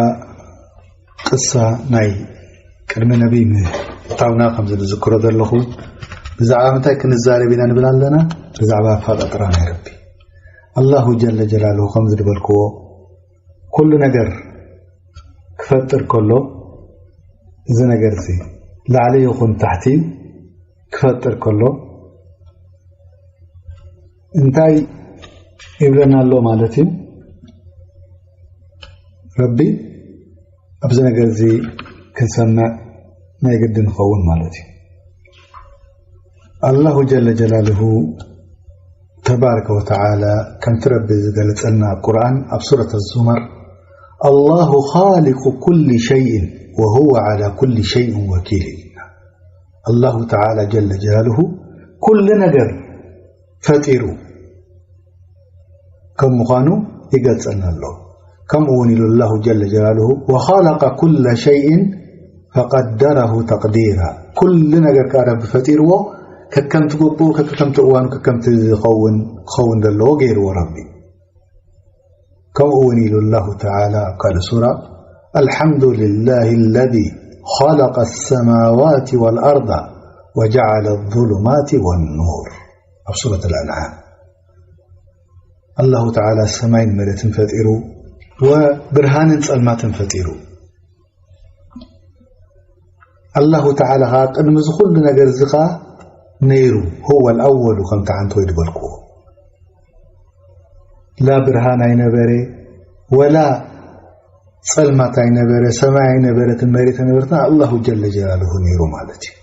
ቅሳ ናይ ቅድሚ ነቢ ምእታውና ከም ዝዝክሮ ዘለኹ፣ ብዛዕባ ምንታይ ክንዛረብ ኢና ንብል ኣለና? ብዛዕባ ኣፈጣጥራ ናይ ረቢ። ኣላሁ ጀለ ጀላልሁ ከም ዝድበልክዎ፣ ኩሉ ነገር ክፈጥር ከሎ፣ እዚ ነገር እዚ ላዕሊ ይኹን ታሕቲ ክፈጥር ከሎ፣ እንታይ ይብለና ኣሎ ማለት እዩ? ረቢ ኣብዚ ነገር እዚ ክንሰምዕ ናይ ግድን ንኸውን ማለት እዩ። ኣላሁ ጀለ ጀላልሁ ተባረከ ወተዓላ ከምቲ ረቢ ዝገለጸልና ኣብ ቁርኣን ኣብ ሱረት ኣዙመር፣ "ኣላሁ ኻሊቁ ኩሊ ሸይእን ወሁወ ዓላ ኩሊ ሸይእን ወኪል" ኢልና። ኣላሁ ተዓላ ጀለ ጀላልሁ ኩሉ ነገር ፈጢሩ ከም ምዃኑ ይገልጸልና ኣሎ። ከምኡ እውን ኢሉ ኣላሁ ጀለ ጀላልሁ፣ "ወኸለቀ ኩለ ሸይእን ፈቀደረሁ ተቅዲራ።" ኩሉ ነገር ከኣ ረቢ ፈጢርዎ ከከምቲ ግቡኡ፣ ከከምቲ እዋኑ፣ ከከምቲ ዝኸውን ክኸውን ዘለዎ ገይርዎ ረቢ። ከምኡ እውን ኢሉ ኣላሁ ተዓላ ኣብ ካልእ ሱራ፣ "ኣልሓምዱ ልላሂ ለዚ ኸለቀ ሰማዋት ወልኣርዳ ወጀዓለ ዙሉማት ወኑር" ኣብ ሱረት ኣልኣንዓም። ኣላሁ ተዓላ ሰማይን መሬትን ፈጢሩ ወብርሃንን ጸልማትን ፈጢሩ። ኣላሁ ተዓላ ኸዓ ቅድሚ እዚ ኩሉ ነገር እዚ ኸዓ ነይሩ፣ ሁወ ኣልኣወሉ ከምቲ ዓንተወይ ዝበልክዎ። ላ ብርሃን ኣይነበረ፣ ወላ ጸልማት ኣይነበረ፣ ሰማይ ኣይነበረትን መሬት ኣይነበረትን፣ ኣላሁ ጀለ ጀላልሁ ነይሩ ማለት እዩ።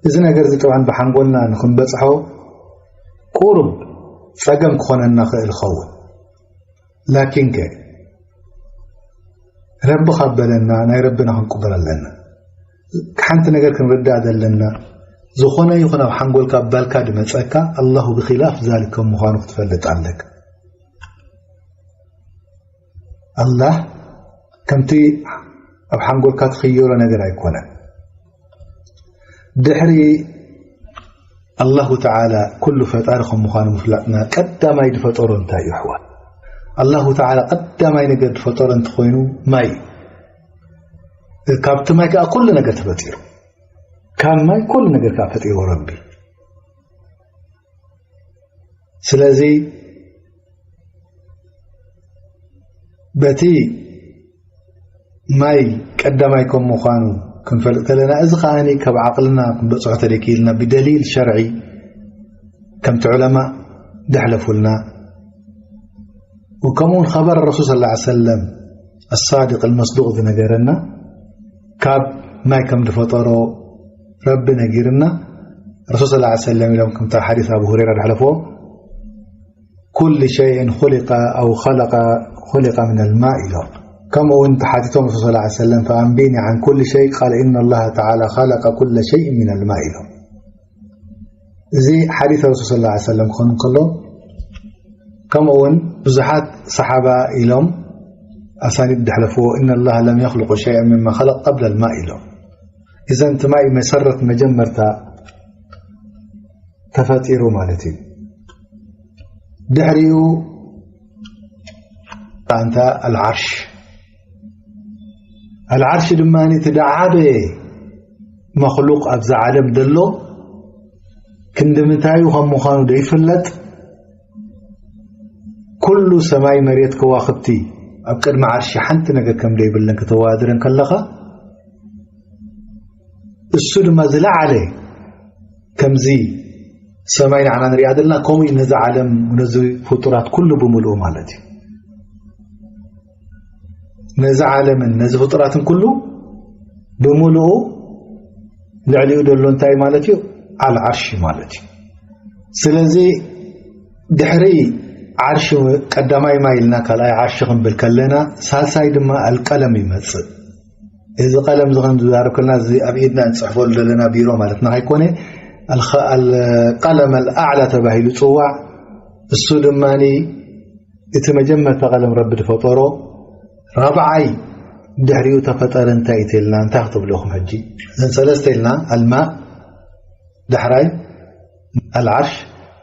እዚ ነገር እዚ ጠብዓን ብሓንጎልና ንኽንበጽሖ ቁሩብ ጸገም ክኾነና ክእል ይኸውን። ላኪን ከ ረቢ ካብ በለና ናይ ረብና ክንቅበል ኣለና። ሓንቲ ነገር ክንርዳእ ዘለና፣ ዝኾነ ይኹን ኣብ ሓንጎልካ ባልካ ድመጸካ፣ ኣላሁ ብኺላፍ ዛሊክ ከም ምዃኑ ክትፈልጥ ኣለካ። ኣላህ ከምቲ ኣብ ሓንጎልካ ትኽየሮ ነገር ኣይኮነን። ድሕሪ ኣላሁ ተዓላ ኩሉ ፈጣሪ ከም ምዃኑ ምፍላጥና፣ ቀዳማይ ዝፈጠሮ እንታይ እዩ ኣሕዋት? ኣላሁ ተዓላ ቀዳማይ ነገር ዝፈጠሮ እንተኾይኑ ማይ እዩ። ካብቲ ማይ ከኣ ኩሉ ነገር ተፈጢሩ። ካብ ማይ ኩሉ ነገር ከኣ ፈጢርዎ ረቢ። ስለዚ በቲ ማይ ቀዳማይ ከም ምዃኑ ክንፈልጥ ከለና፣ እዚ ከኣ ካብ ዓቕልና ክንበጽሖ ተደኪልና ብደሊል ሸርዒ ከምቲ ዑለማእ ደሕለፉልና፣ ወከምኡ እውን ኸበር ረሱል ሰለላሁ ዐለይሂ ወሰለም ኣሳዲቅ ኣልመስዱቅ ዝነገረና፣ ካብ ማይ ከም ዝፈጠሮ ረቢ ነጊርና። ረሱል ሰለላሁ ዐለይሂ ወሰለም ኢሎም ከምታ ሓዲስ ኣቡ ሁረይራ ዝሓለፍዎ፣ ኩሉ ሸይእን ኹሊቀ ኣው ኸለቀ ኹሊቀ ሚነል ማእ ኢሎም። ከምኡ እውን ተሓቲቶም ረሱል ሰለላሁ ዐለይሂ ወሰለም፣ ፈኣንቢኒ ዓን ኩሊ ሸይ፣ ቃለ ኢነ ላሃ ተዓላ ኸለቀ ኩለ ሸይእን ሚነል ማእ ኢሎም። እዚ ሓዲስ ረሱል ሰለላሁ ዐለይሂ ወሰለም ክኸውን እንከሎ፣ ከምኡ እውን ብዙሓት ሰሓባ ኢሎም ኣሳኒድ ድሕለፍዎ፣ "ኢነ ላሃ ለም የኽልቁ ሸይአን ሚማ ኸለቅ ቀብለ ልማእ" ኢሎም። እዘን እቲ ማይ መሰረት መጀመርታ ተፈጢሩ ማለት እዩ። ድሕሪኡ ኣንታ ኣልዓርሽ፣ ኣልዓርሽ ድማ እቲ ደዓበየ መኽሉቕ ኣብዛ ዓለም ደሎ፣ ክንዲ ምንታዩ ከም ምዃኑ ደይፍለጥ፣ ኩሉ ሰማይ መሬት ከዋኽብቲ ኣብ ቅድሚ ዓርሺ ሓንቲ ነገር ከም ደይብለን ከተወዳድረን ከለኻ፣ እሱ ድማ ዝለዓለ፣ ከምዚ ሰማይ ንዓና ንሪኣ ዘለና፣ ከምኡ እዩ ነዚ ዓለም፣ ነዚ ፍጡራት ኩሉ ብምልኡ ማለት እዩ። ነዚ ዓለምን ነዚ ፍጡራትን ኩሉ ብምልኡ ልዕሊኡ ዘሎ እንታይ ማለት እዩ? ኣልዓርሺ ማለት እዩ። ስለዚ ድሕሪ ዓርሺ ቀዳማይ ማይ ኢልና ካልኣይ ዓርሺ ክንብል ከለና፣ ሳልሳይ ድማ ኣልቀለም ይመጽእ። እዚ ቀለም እዚ ከም ዝዛረብ ከለና፣ እዚ ኣብ ኢድና እንጽሕፈሉ ዘለና ቢሮ ማለትና ከይኮነ፣ ኣልኸ-፣ ኣልቀለም ኣልኣዕላ ተባሂሉ ይጽዋዕ። እሱ ድማኒ እቲ መጀመርታ ቀለም ረቢ ዝፈጠሮ፣ ራብዓይ ድሕሪኡ ተፈጠረ እንታይ እዩ ተልና፣ እንታይ ክትብሉ ኢኹም ሕጂ? እዘን ሰለስተ ኢልና፣ ኣልማእ፣ ዳሕራይ ኣልዓርሽ፣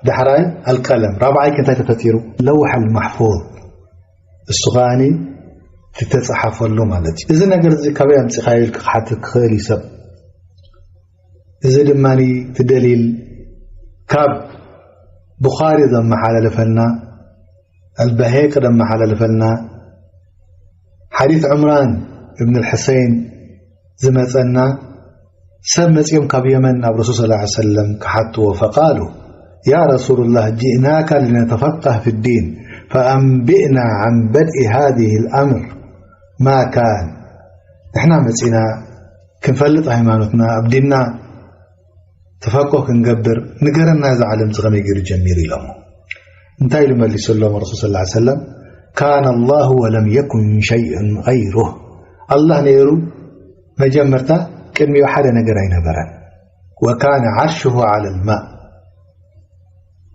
ዳሕራይ ኣልቀለም። ራብዓይ ከ እንታይ ተፈጢሩ? ለውሐል ማሕፉዝ። እሱ ከኣኒ ትተጻሓፈሉ ማለት እዩ። እዚ ነገር እዚ ካበይ ኣምጺኻዮ ኢልካ ክሓትት ክኽእል እዩ ሰብ። እዚ ድማኒ እቲ ደሊል ካብ ቡኻሪ ዘመሓላለፈልና፣ ኣልበሄቂ ዘመሓላለፈልና፣ ሓዲስ ዕምራን እብን ኣልሕሰይን ዝመጸና፣ ሰብ መጺኦም ካብ የመን ናብ ረሱል ሰለላሁ ዐለይሂ ወሰለም ክሓትዎ፣ ፈቃሉ፣ ያ ረሱሉላህ፣ ጂእናካ ሊነተፈቀህ ፊዲን፣ ፈኣንቢእና ዐን በድኢ ሃዚህ ልኣምር ማ ካን። ንሕና መጺና ክንፈልጥ ሃይማኖትና፣ ኣብ ዲንና ተፈቆህ ክንገብር፣ ንገረና፣ እዚ ዓለም እዚ ከመይ ገይሩ ጀሚሩ ኢሎሞ። እንታይ ኢሉ መሊሱሎም ረሱል ሰለላሁ ዐለይሂ ወሰለም? ካነ ኣላሁ ወለም የኩን ሸይኡን ገይሩህ። ኣላህ ነይሩ መጀመርታ፣ ቅድሚኡ ሓደ ነገር ኣይነበረን። وكان عرشه على الماء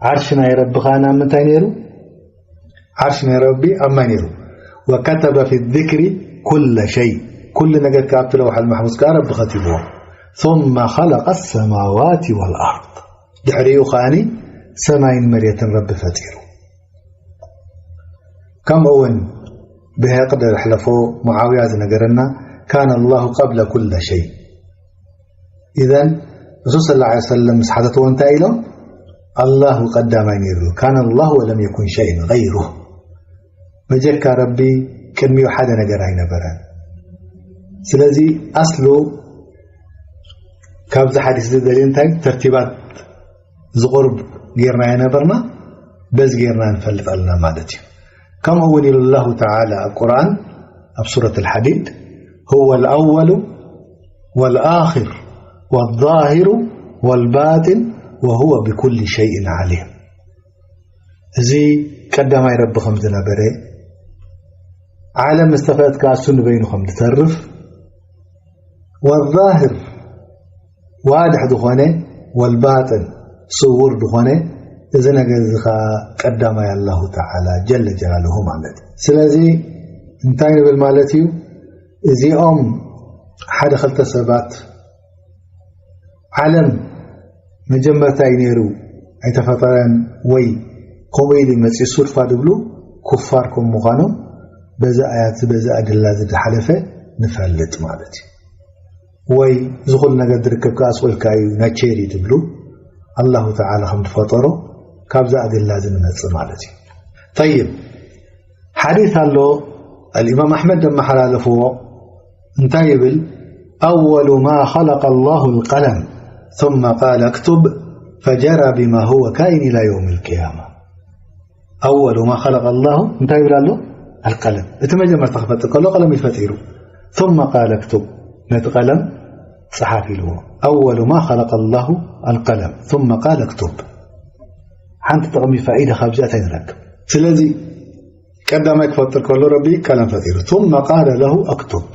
ዓርሽ ናይ ረቢ ኸኣ ኣብ ምንታይ ነይሩ? ዓርሽ ናይ ረቢ ኣብ ማይ ነይሩ። وكتب في الذكر كل شيء ኩሉ ነገር ከኣ ኣብቲ ለውሓል ማሕፉዝ ከኣ ረቢ ከቲብዎ። ثم خلق السماوات والأرض ድሕሪኡ ከኣኒ ሰማይን መሬትን ረቢ ፈጢሩ። ከምኡ እውን ብሄቅደ ሕለፎ ሙዓውያ ዝነገረና كان الله قبل كل شيء إذن رسول صلى الله عليه وسلم ምስ ሓተትዎ እንታይ ኢሎም? ኣላሁ ቀዳማይ ነይሩ። كان الله ولم يكن شيء غيره በጀካ ረቢ ቅድሚኡ ሓደ ነገር ኣይነበረን። ስለዚ ኣስሉ ካብዚ ሓዲስ ዝደልየ እንታይ ተርቲባት ዝቑርብ ጌርና የነበርና በዚ ጌርና ንፈልጥ ኣለና ማለት እዩ። ከምኡ እውን ኢሉ ኣላሁ ተዓላ ኣብ ቁርኣን ኣብ ሱረት ኣልሓዲድ هو الأول والآخر والظاهر والباطن وهو بكل شيء عليم እዚ ቀዳማይ ረቢ ከም ዝነበረ ዓለም ዝተፈጥካ እሱ ንበይኑ ከም ዝተርፍ والظاهر ዋድሕ ዝኾነ والباطن ስውር ዝኾነ እዚ ነገር እዚ ኸዓ ቀዳማይ ኣላሁ ተዓላ ጀለ ጀላልሁ ማለት እዩ። ስለዚ እንታይ ንብል ማለት እዩ? እዚኦም ሓደ ክልተ ሰባት ዓለም መጀመርታ እዩ ነይሩ ኣይተፈጠረን ወይ ከምኡ ኢሉ መፂኡ ሱድፋ ድብሉ ኩፋር ከም ምዃኖም በዚ ኣያት በዚ ኣድላ ዝሓለፈ ንፈልጥ ማለት እዩ። ወይ ዝኹል ነገር ዝርከብ ከኣ ስቑልካ እዩ ናቸር እዩ ድብሉ ኣላሁ ተዓላ ከም ዝፈጠሮ ካብዚ ኣድላ እዚ ንመፅእ ማለት እዩ። ጠይብ ሓዲስ ኣሎ ኣልኢማም ኣሕመድ ዘመሓላለፍዎ እንታይ ይብል? أول ما خلق الله القلم ثم قال اكتب فجرى بما هو كائن إلى يوم القيامة أول ما خلق الله እንታይ ይብል ኣሎ? القلم እቲ መጀመርታ ክፈጥር ከሎ ቀለም እዩ ፈጢሩ ثم قال اكتب ነቲ ቀለም ጸሓፍ ኢልዎ أول ما خلق الله القلم ثم قال اكتب ሓንቲ ጥቕሚ ፋኢዳ ካብዚኣ እንታይ ንረክብ? ስለዚ ቀዳማይ ክፈጥር ከሎ ረቢ ቀለም ፈጢሩ ثم قال له اكتب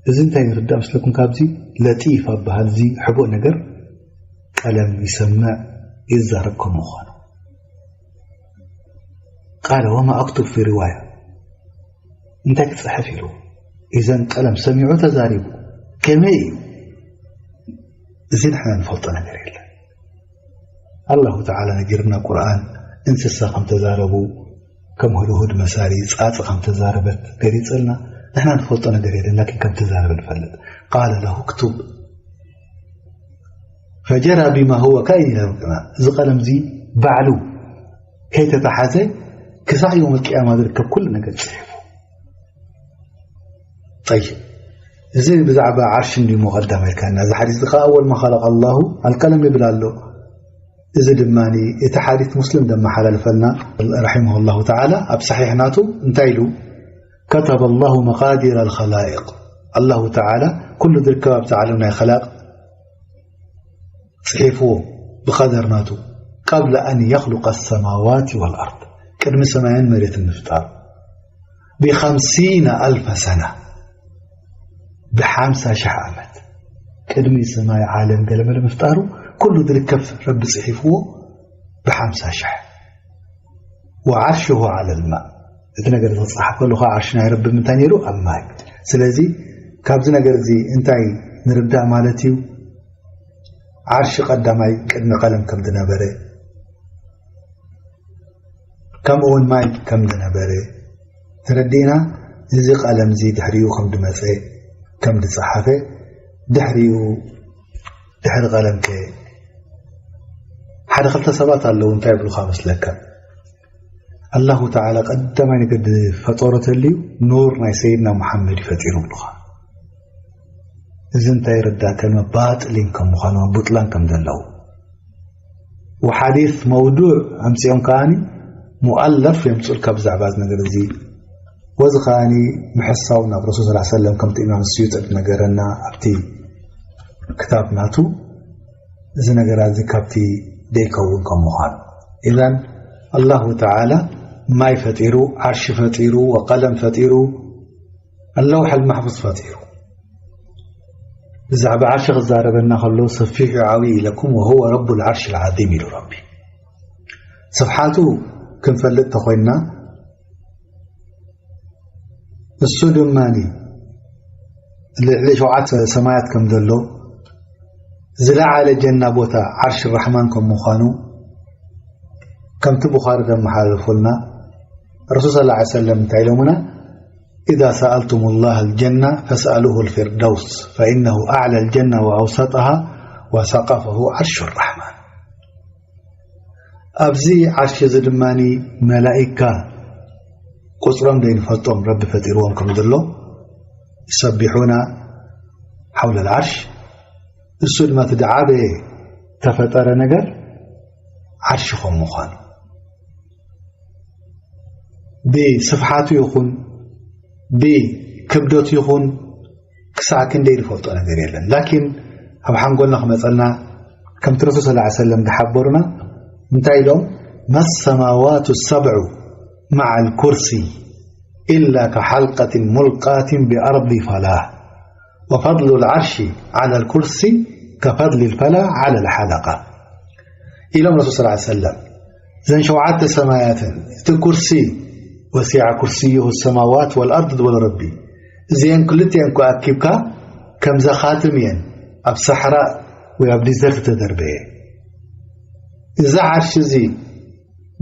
እዚ እንታይ ንርዳእ መስለኩም? ካብዚ ለጢፍ ኣበሃል እዚ ሕቡእ ነገር ቀለም ይሰምዕ ይዛረብ ከም ምዃኑ قال وما اكتب في رواية እንታይ ክፅሕፍ ኢሉ إذن ቀለም ሰሚዑ ተዛሪቡ ከመይ እዩ? እዚ ንሕና ንፈልጦ ነገር የለን። ኣላሁ ተዓላ ነጊርና ቁርኣን እንስሳ ከም ተዛረቡ ከም ህድሁድ መሳሊ ፃፂ ከም ተዛረበት ገሊፅልና ንሕና ንፈልጦ ነገር የለን ላኪን ከም ተዛረበ ንፈልጥ قال له اكتب فجرى بما هو كائن إلى يوم القيامة እዚ ቀለም እዚ ባዕሉ ከይተተሓዘ ክሳዕ የውም ቅያማ ዝርከብ ኩሉ ነገር ፅሒፉ ጠይብ እዚ ብዛዕባ ዓርሽ እንዲሞ ቀዳማይ ኢልካና እዚ ሓዲስ እዚ ከዓ أول ما خلق الله القلم ይብል ኣሎ እዚ ድማ እቲ ሓዲስ ሙስሊም ዘመሓላልፈልና رحمه الله تعالى ኣብ ሰሒሕ ናቱ እንታይ ኢሉ كتب الله مقادير الخلائق ኣላሁ ተዓላ ኩሉ ዝርከብ ኣብዚ ዓለም ናይ ኸላቅ ፅሒፍዎ ብቐደር ናቱ قبل أن يخلق السماوات والأرض ቅድሚ ሰማይን መሬትን ምፍጣር بخمسين ألف سنة ብሓምሳ ሽሕ ዓመት ቅድሚ ሰማይ ዓለም ገለመለ ምፍጣሩ ኩሉ ዝርከብ ረቢ ፅሒፍዎ ብሓምሳ ሽሕ وعرشه على الماء እቲ ነገር ዝፀሓፍ ከሎ ከዓ ዓርሽ ናይ ረቢ ምንታይ ነይሩ ኣብ ማይ ስለዚ ካብዚ ነገር እዚ እንታይ ንርዳእ ማለት እዩ ዓርሽ ቀዳማይ ቅድሚ ቀለም ከም ዝነበረ ከምኡ እውን ማይ ከም ዝነበረ ተረዲእና እዚ ቀለም እዚ ድሕሪኡ ከም ዝመፀ ከም ዝፀሓፈ ድሕሪኡ ድሕሪ ቀለም ከ ሓደ ክልተ ሰባት ኣለዉ እንታይ ይብሉኻ መስለካ ኣላሁ ተዓላ ቀዳማይ ነገር ዝፈጠሮ ተልዩ ኑር ናይ ሰይድና ሙሓመድ እዩ ፈጢሩ ይብሉኻ እዚ እንታይ ይርዳእከ ባጥሊን ከም ምዃኑ ቡጥላን ከም ዘለዉ وحديث موضوع ኣምፂኦም ከዓኒ مؤلف የምፅኡልካ ብዛዕባ እዚ ነገር እዚ ወዚ ከዓኒ ምሕሳው ናብ ረሱል صلى الله عليه وسلم ከምቲ ኢማም ስዩጢ ዝነገረና ኣብቲ ክታብ ናቱ እዚ ነገራት እዚ ካብቲ ደይከውን ከም ምዃኑ إذن ኣላሁ ተዓላ ማይ ፈጢሩ ዓርሺ ፈጢሩ ወቀለም ፈጢሩ اللوح المحفوظ ፈጢሩ ብዛዕባ ዓርሺ ክዛረበና ከሎ ሰፊሑ ዓብዪ ኢለኩም፣ وهو رب العرش العظيم ኢሉ ረቢ። ስፍሓቱ ክንፈልጥ ተኾይንና፣ እሱ ድማ ልዕሊ ሸውዓተ ሰማያት ከም ዘሎ፣ ዝለዓለ ጀና ቦታ ዓርሽ ራሕማን ከም ምዃኑ፣ ከምቲ ቡኻሪ ዘመሓላለፉልና፣ ረሱል ሰለላሁ ዐለይሂ ወሰለም እንታይ ኢሎምና? إذا سألتم الله الجنة فاسألوه الفردوس فإنه أعلى الجنة وأوسطها وسقفه عرش الرحمن። ኣብዚ ዓርሺ እዚ ድማ መላኢካ ቁፅሮም ዘይንፈልጦም ረቢ ፈጢርዎም ከም ዘሎ፣ يسبحون حول العرش። እሱ ድማ እቲ ዝዓበየ ተፈጠረ ነገር ዓርሺ ከም ምዃኑ፣ ብስፍሓቱ ይኹን ብክብደቱ ይኹን ክሳዕ ክንደይ ዝፈልጦ ነገር የለን። ላኪን ኣብ ሓንጎልና ክመፀልና፣ ከምቲ ረሱል ሰለላሁ ዐለይሂ ወሰለም ዝሓበሩና እንታይ ኢሎም? ما السماوات السبع مع الكرسي إلا كحلقة ملقاة بأرض فلاة وفضل العرش على الكرسي كفضل الفلاة على الحلقة ኢሎም ረሱል ሰለላሁ ዐለይሂ ወሰለም። እዘን ሸውዓተ ሰማያትን እቲ ኩርሲ፣ وسع كرسيه السماوات والأرض ዝበሎ ረቢ፣ እዚአን ክልቲአን እኮ ኣኪብካ ከም ዘኻትም እየን ኣብ ሰሕራእ ወይ ኣብ ዲዘርት ተደርበየ። እዚ ዓርሺ እዚ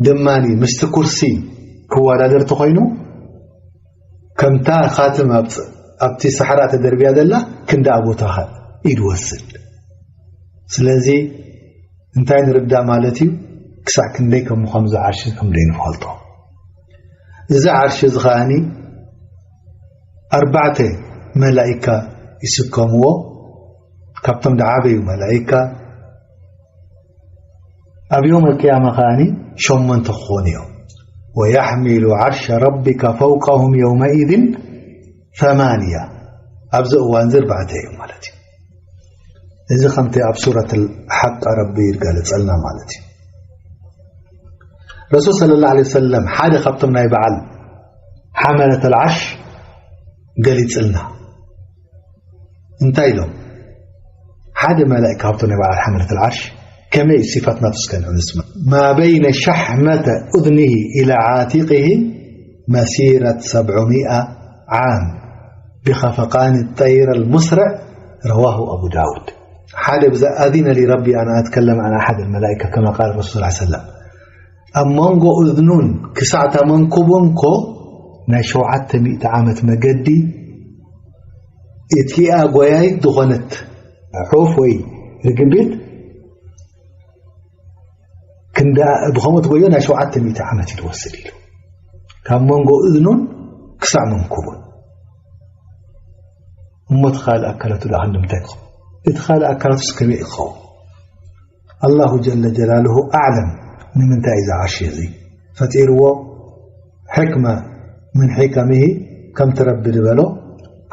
ድማ ምስቲ ኩርሲ ክወዳደር ተኾይኑ፣ ከምታ ኻትም ኣብ-፣ ኣብቲ ሰሕራእ ተደርብያ ዘላ ክንዳ ቦታኻ እዩ ዝወስድ። ስለዚ እንታይ ንርዳእ ማለት እዩ? ክሳዕ ክንደይ ከም ምዃኑ እዚ ዓርሺ ከም ዘይንፈልጦ። እዚ ዓርሺ እዚ ከኣኒ ኣርባዕተ መላኢካ ይስከምዎ። ካብቶም ዝዓበዩ መላኢካ ኣብ ዮም ኣልቅያማ ከኣኒ ሸሞንተ ክኾኑ እዮም። ويحمل عرش ربك فوقهم يومئذ ثمانية። ኣብዚ እዋን እዚ ኣርባዕተ እዮም ማለት እዩ። እዚ ከምቲ ኣብ ሱረት ሓቅ ረቢ ይገልጸልና ማለት እዩ። ረሱል ሰለላሁ ዐለይሂ ወሰለም ሓደ ካብቶም ናይ በዓል ሓመለተል ዓርሽ ገሊጽልና። እንታይ ኢሎም? ሓደ መላእካ ካብቶም ናይ በዓል ሓመለተል ዓርሽ ከመይ እዩ ሲፋት ናቱ እስከ ንስማ። ما بين شحمة أذنه إلى عاتقه مسيرة سبعمائة عام بخفقان الطير المسرع رواه أبو داود። ሓደ ብዛ أذن لي ربي أن أتكلم عن أحد الملائكة كما قال الرسول صلى الله عليه وسلم። ኣብ መንጎ እዝኑን ክሳዕታ መንኩቡን ኮ ናይ ሸውዓተ ሚእቲ ዓመት መገዲ እቲኣ ጎያይት ዝኾነት ዑፍ ወይ ርግቢት ክንዳ ብኸምኡ ትጎዮ ናይ ሸውዓተ ሚእቲ ዓመት እዩ ዝወስድ ኢሉ። ካብ መንጎ እዝኑን ክሳዕ መንኩቡን። እሞ እቲ ካልእ ኣካላቱ ደኣ ክንዲ ምንታይ ክኸውን? እቲ ካልእ ኣካላቱስ ከመይ ክኸውን? ኣላሁ ጀለ ጀላሉሁ ኣዕለም ንምንታይ እዚ ዓርሺ እዚ ፈጢርዎ። ሕክማ ምን ሕከምሂ ከምቲ ረቢ ዝበሎ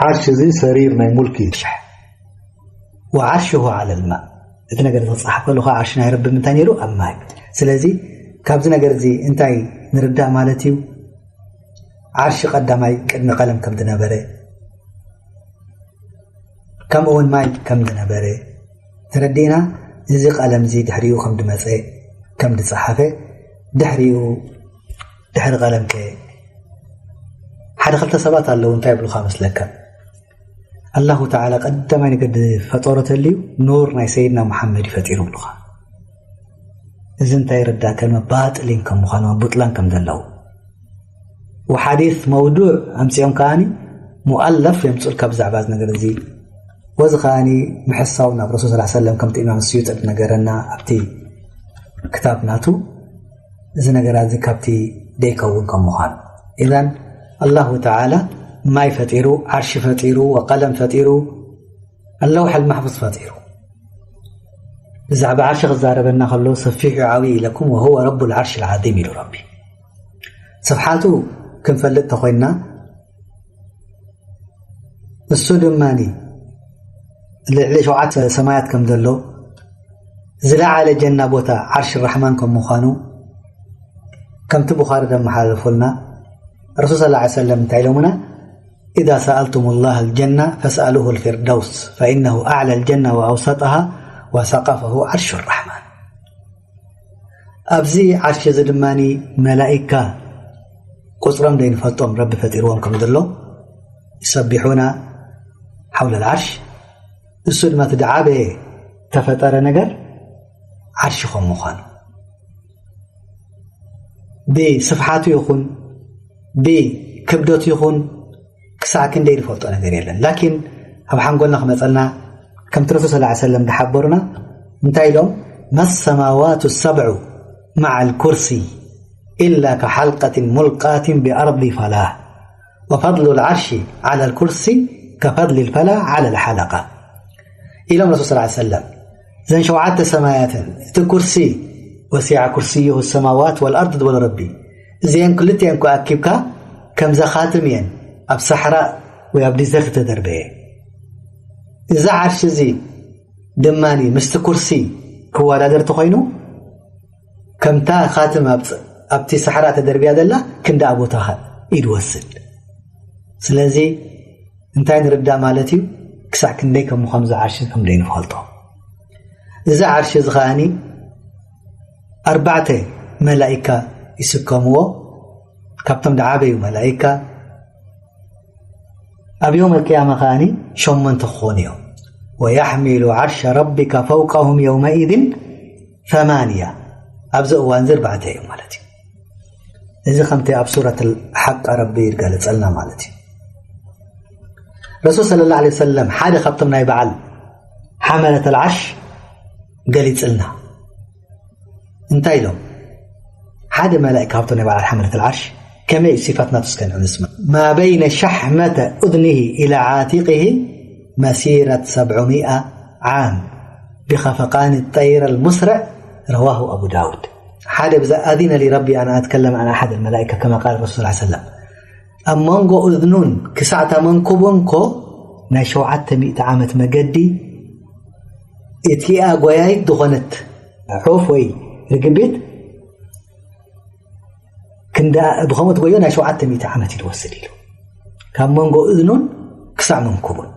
ዓርሺ እዚ ሰሪር ናይ ሙልክ እዩ። وعرشه على الماء። እቲ ነገር ዝተጻሓፈሉ ከዓ ዓርሺ ናይ ረቢ ምንታይ ነይሩ? ኣብ ማይ። ስለዚ ካብዚ ነገር እዚ እንታይ ንርዳእ ማለት እዩ? ዓርሺ ቀዳማይ ቅድሚ ቀለም ከም ዝነበረ፣ ከምኡ እውን ማይ ከም ዝነበረ ተረዲእና፣ እዚ ቀለም እዚ ድሕሪኡ ከም ዝመጸ፣ ከም ዝጸሓፈ፣ ድሕሪኡ ድሕሪ ቀለም ከ ሓደ ክልተ ሰባት ኣለዉ። እንታይ ይብሉኻ መስለካ? ኣላሁ ተዓላ ቀዳማይ ነገር ዝፈጠሮ ተልዩ ኑር ናይ ሰይድና መሓመድ እዩ ፈጢሩ ይብሉኻ። እዚ እንታይ ይርዳእካ? ድማ ባጥሊን ከም ምዃኑ፣ ቡጥላን ከም ዘለዉ። ወሓዲስ መውዱዕ ኣምጺኦም ከኣኒ ሙኣለፍ የምጽኡልካ ብዛዕባ እዚ ነገር እዚ። ወዚ ከኣኒ ምሕሳው ናብ ረሱል ሰለላሁ ዐለይሂ ወሰለም ከምቲ ኢማም ስዩጢ ዝነገረና ኣብቲ ክታብ ናቱ፣ እዚ ነገራት እዚ ካብቲ ደይከውን ከም ምዃኑ። ኢዘን ኣላሁ ተዓላ ማይ ፈጢሩ፣ ዓርሺ ፈጢሩ፣ ወቀለም ፈጢሩ፣ ኣለውሐል ማሕፉዝ ፈጢሩ። ብዛዕባ ዓርሺ ክዛረበና ከሎ ሰፊሑ ዓብዪ ኢለኩም፣ وهو رب العرش العظيم ኢሉ ረቢ። ስፍሓቱ ክንፈልጥ ተኾይንና፣ እሱ ድማ ልዕሊ ሸውዓተ ሰማያት ከም ዘሎ፣ ዝለዓለ ጀና ቦታ ዓርሺ ራሕማን ከም ምዃኑ፣ ከምቲ ቡኻሪ ዘመሓላለፉልና፣ ረሱል ሰለላሁ ዐለይሂ ወሰለም እንታይ ኢሎምና? إذا سألتم الله الجنة فاسألوه الفردوس، فإنه أعلى الجنة وأوسطها وسقفه عرش الرحمن. ኣብዚ ዓርሺ እዚ ድማ መላኢካ ቁፅሮም ዘይንፈልጦም ረቢ ፈጢርዎም ከም ዘሎ ይሰቢሑና ሓውለ ዓርሽ። እሱ ድማ እቲ ዝዓበየ ተፈጠረ ነገር ዓርሺ ከም ምዃኑ ብስፍሓቱ ይኹን ብክብደቱ ይኹን ክሳዕ ክንደይ ንፈልጦ ነገር የለን። ላኪን ኣብ ሓንጎልና ክመፀልና ከምቲ ረሱል ሰለላሁ ዐለይሂ ወሰለም ዝሓበሩና እንታይ ኢሎም? ما السماوات السبع مع الكرسي إلا كحلقة ملقاة بأرض فلاة وفضل العرش على الكرسي كفضل الفلاة على الحلقة ኢሎም ረሱል ሰለላሁ ዐለይሂ ወሰለም። እዘን ሸውዓተ ሰማያትን እቲ ኩርሲ وسع كرسيه السماوات والأرض ዝበሎ ረቢ እዚአን ክልቲአን እኮ ኣኪብካ ከምዛ ኻትም እየን ኣብ ሳሕራ ወይ ኣብ ዲዘርት ተደርበየ። እዚ ዓርሺ እዚ ድማ ምስቲ ኩርሲ ክወዳደር ተኾይኑ ከምታ ኻትም ኣብ ፅ- ኣብቲ ሳሕራ ተደርብያ ዘላ ክንዳ ቦታ ኢድ ወስድ። ስለዚ እንታይ ንርዳእ ማለት እዩ? ክሳዕ ክንደይ ከም ምዃኑ እዚ ዓርሺ ከም ዘይንፈልጦ። እዚ ዓርሺ እዚ ከኣኒ ኣርባዕተ መላኢካ ይስከምዎ። ካብቶም ዝዓበዩ መላኢካ ኣብ ዮም ኣልቅያማ ከኣኒ ሸሞንተ ክኾኑ እዮም። ويحمل عرش ربك فوقهم يومئذ ثمانية ኣብዚ እዋን እዚ ኣርባዕተ እዮም ማለት እዩ። እዚ ከምቲ ኣብ ሱረት ሓቃ ረቢ ይገልጸልና ማለት እዩ። ረሱል ሰለላሁ ዐለይሂ ወሰለም ሓደ ካብቶም ናይ በዓል ሓመለት ኣልዓርሽ ገሊጽልና እንታይ ኢሎም? ሓደ መላእካ ካብቶም ናይ በዓል ሓመለት ኣልዓርሽ ከመይ እዩ ሲፋት ናቱ እስከ ንስማ። ما بين شحمة أذنه إلى عاتقه مسيرة سبعمائة عام بخفقان الطير المسرع رواه أبو داود ሓደ ብዛ أذن لي ربي أن أتكلم عن أحد الملائكة كما قال الرسول صلى الله عليه وسلم ኣብ መንጎ እዝኑን ክሳዕታ መንኩቡን ኮ ናይ ሸውዓተ ሚእቲ ዓመት መገዲ እቲኣ ጎያይት ዝኾነት ዑፍ ወይ ርግቢት ክንዳ ብኸምኡ ትጎዮ ናይ ሸውዓተ ሚእቲ ዓመት እዩ ትወስድ ኢሉ ካብ መንጎ እዝኑን ክሳዕ መንኩቡን።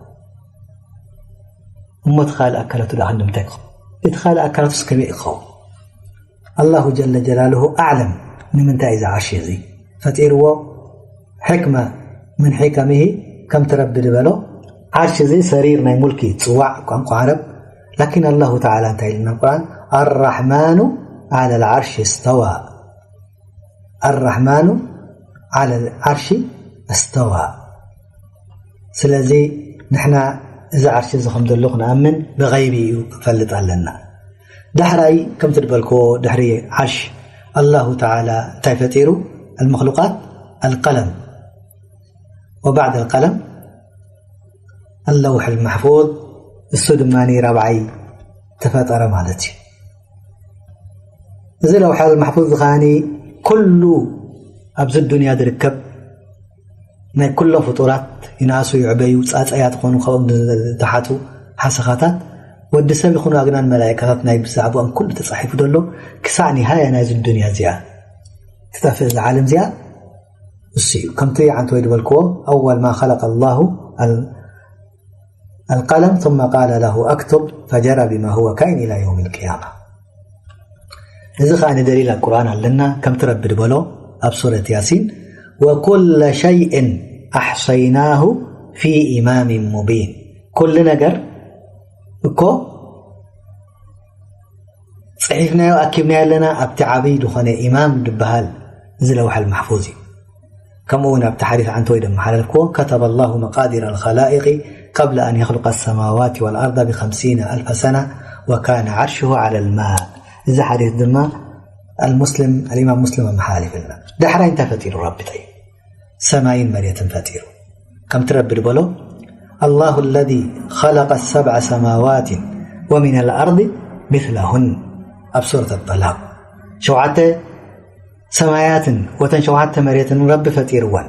እሞ እቲ ካልእ ኣካላቱ ደኣ ክንዲ ምንታይ ክኸውን? እቲ ካልእ ኣካላቱስ ከመይ ክኸውን? ኣላሁ ጀለ ጀላልሁ ኣዕለም ንምንታይ እዚ ዓርሺ እዚ ፈጢርዎ። ሕክመ ምን ሕከምሂ ከምቲ ረቢ ዝበሎ ዓርሺ እዚ ሰሪር ናይ ሙልኪ እዩ ዝፅዋዕ ቋንቋ ዓረብ። ላኪን ኣላሁ ተዓላ እንታይ ኢልና ቁርኣን ኣራሕማኑ ዓለ ልዓርሺ እስተዋ ኣራሕማኑ ዓለ ልዓርሺ እስተዋ። ስለዚ ንሕና እዚ ዓርሺ እዚ ከም ዘሎ ክንኣምን ብغይቢ እዩ ክንፈልጥ ኣለና። ዳሕራይ ከምቲ ዝበልክዎ ድሕሪ ዓርሽ ኣላሁ ተዓላ እንታይ ፈጢሩ? المخلوقات القلم وبعد القلم اللوح المحفوظ እሱ ድማ ራብዓይ ተፈጠረ ማለት እዩ። እዚ ለውሐል ማሕፉዝ እዚ ከዓኒ ኩሉ ኣብዚ ዱንያ ዝርከብ ናይ ኩሎም ፍጡራት ይንኣሱ ይዕበዩ ፃፀያት ኾኑ ካብኦም ዝተሓቱ ሓሰኻታት ወዲ ሰብ ይኹኑ ኣግናን መላእካታት ናይ ብዛዕባኦም ኩሉ ተፃሒፉ ዘሎ ክሳዕ ኒሃያ ናይዚ ዱንያ እዚኣ ትጠፍእ እዛ ዓለም እዚኣ እሱ እዩ። ከምቲ ዓንተወይ ዝበልክዎ أول ما خلق الله القلم ثم قال له اكتب فجرى بما هو كائن إلى يوم القيامة. እዚ ኸዓ ንደሊል ኣብ ቁርኣን ኣለና ከምቲ ረቢ ዝበሎ ኣብ ሱረት ያሲን وكل شيء أحصيناه في إمام مبين ኩሉ ነገር እኮ ፅሒፍናዮ ኣኪብናዮ ኣለና ኣብቲ ዓብይ ዝኾነ ኢማም ዝበሃል እዚ ለውሐል ማሕፉዝ እዩ። ከምኡ እውን ኣብቲ ሓዲስ ዓንተወይ ደመሓላለፍክዎ كتب الله مقادير الخلائق قبل أن يخلق السماوات والأرض بخمسين ألف سنة وكان عرشه على الماء እዚ ሓዲስ ድማ ኣልሙስሊም ኣልኢማም ሙስሊም ኣመሓላሊፍልና። ዳሕራይ እንታይ ፈጢሩ ረቢ ጠይብ ሰማይን መሬትን ፈጢሩ ከምቲ ረቢ ዝበሎ الله الذي خلق سبع سماوات ومن الأرض مثلهن ኣብ ሱረት ጠላቅ ሸውዓተ ሰማያትን ወተን ሸውዓተ መሬትን ረቢ ፈጢርወን።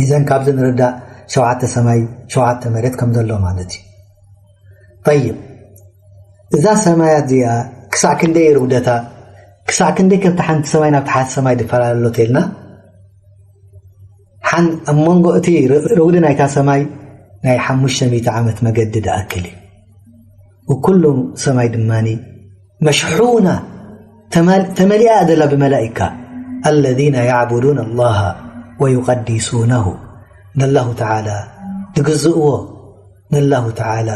እዘን ካብዚ ንርዳእ ሸውዓተ ሰማይ ሸውዓተ መሬት ከም ዘሎ ማለት እዩ። ጠይብ እዛ ሰማያት እዚኣ ክሳዕ ክንደይ ርጉደታ ክሳዕ ክንደይ ከብቲ ሓንቲ ሰማይ ናብቲ ሓንቲ ሰማይ ድፈላለ ኣሎ ተልና ኣብ መንጎ እቲ ርጉዲ ናይታ ሰማይ ናይ ሓሙሽተ ሚእቲ ዓመት መገዲ ዝኣክል እዩ። ወኩሉ ሰማይ ድማ መሽሑና ተመሊኣ ዘላ ብመላኢካ። الذين يعبدون الله ويقدسونه፣ ነላሁ ተዓላ ዝግዝእዎ፣ ነላሁ ተዓላ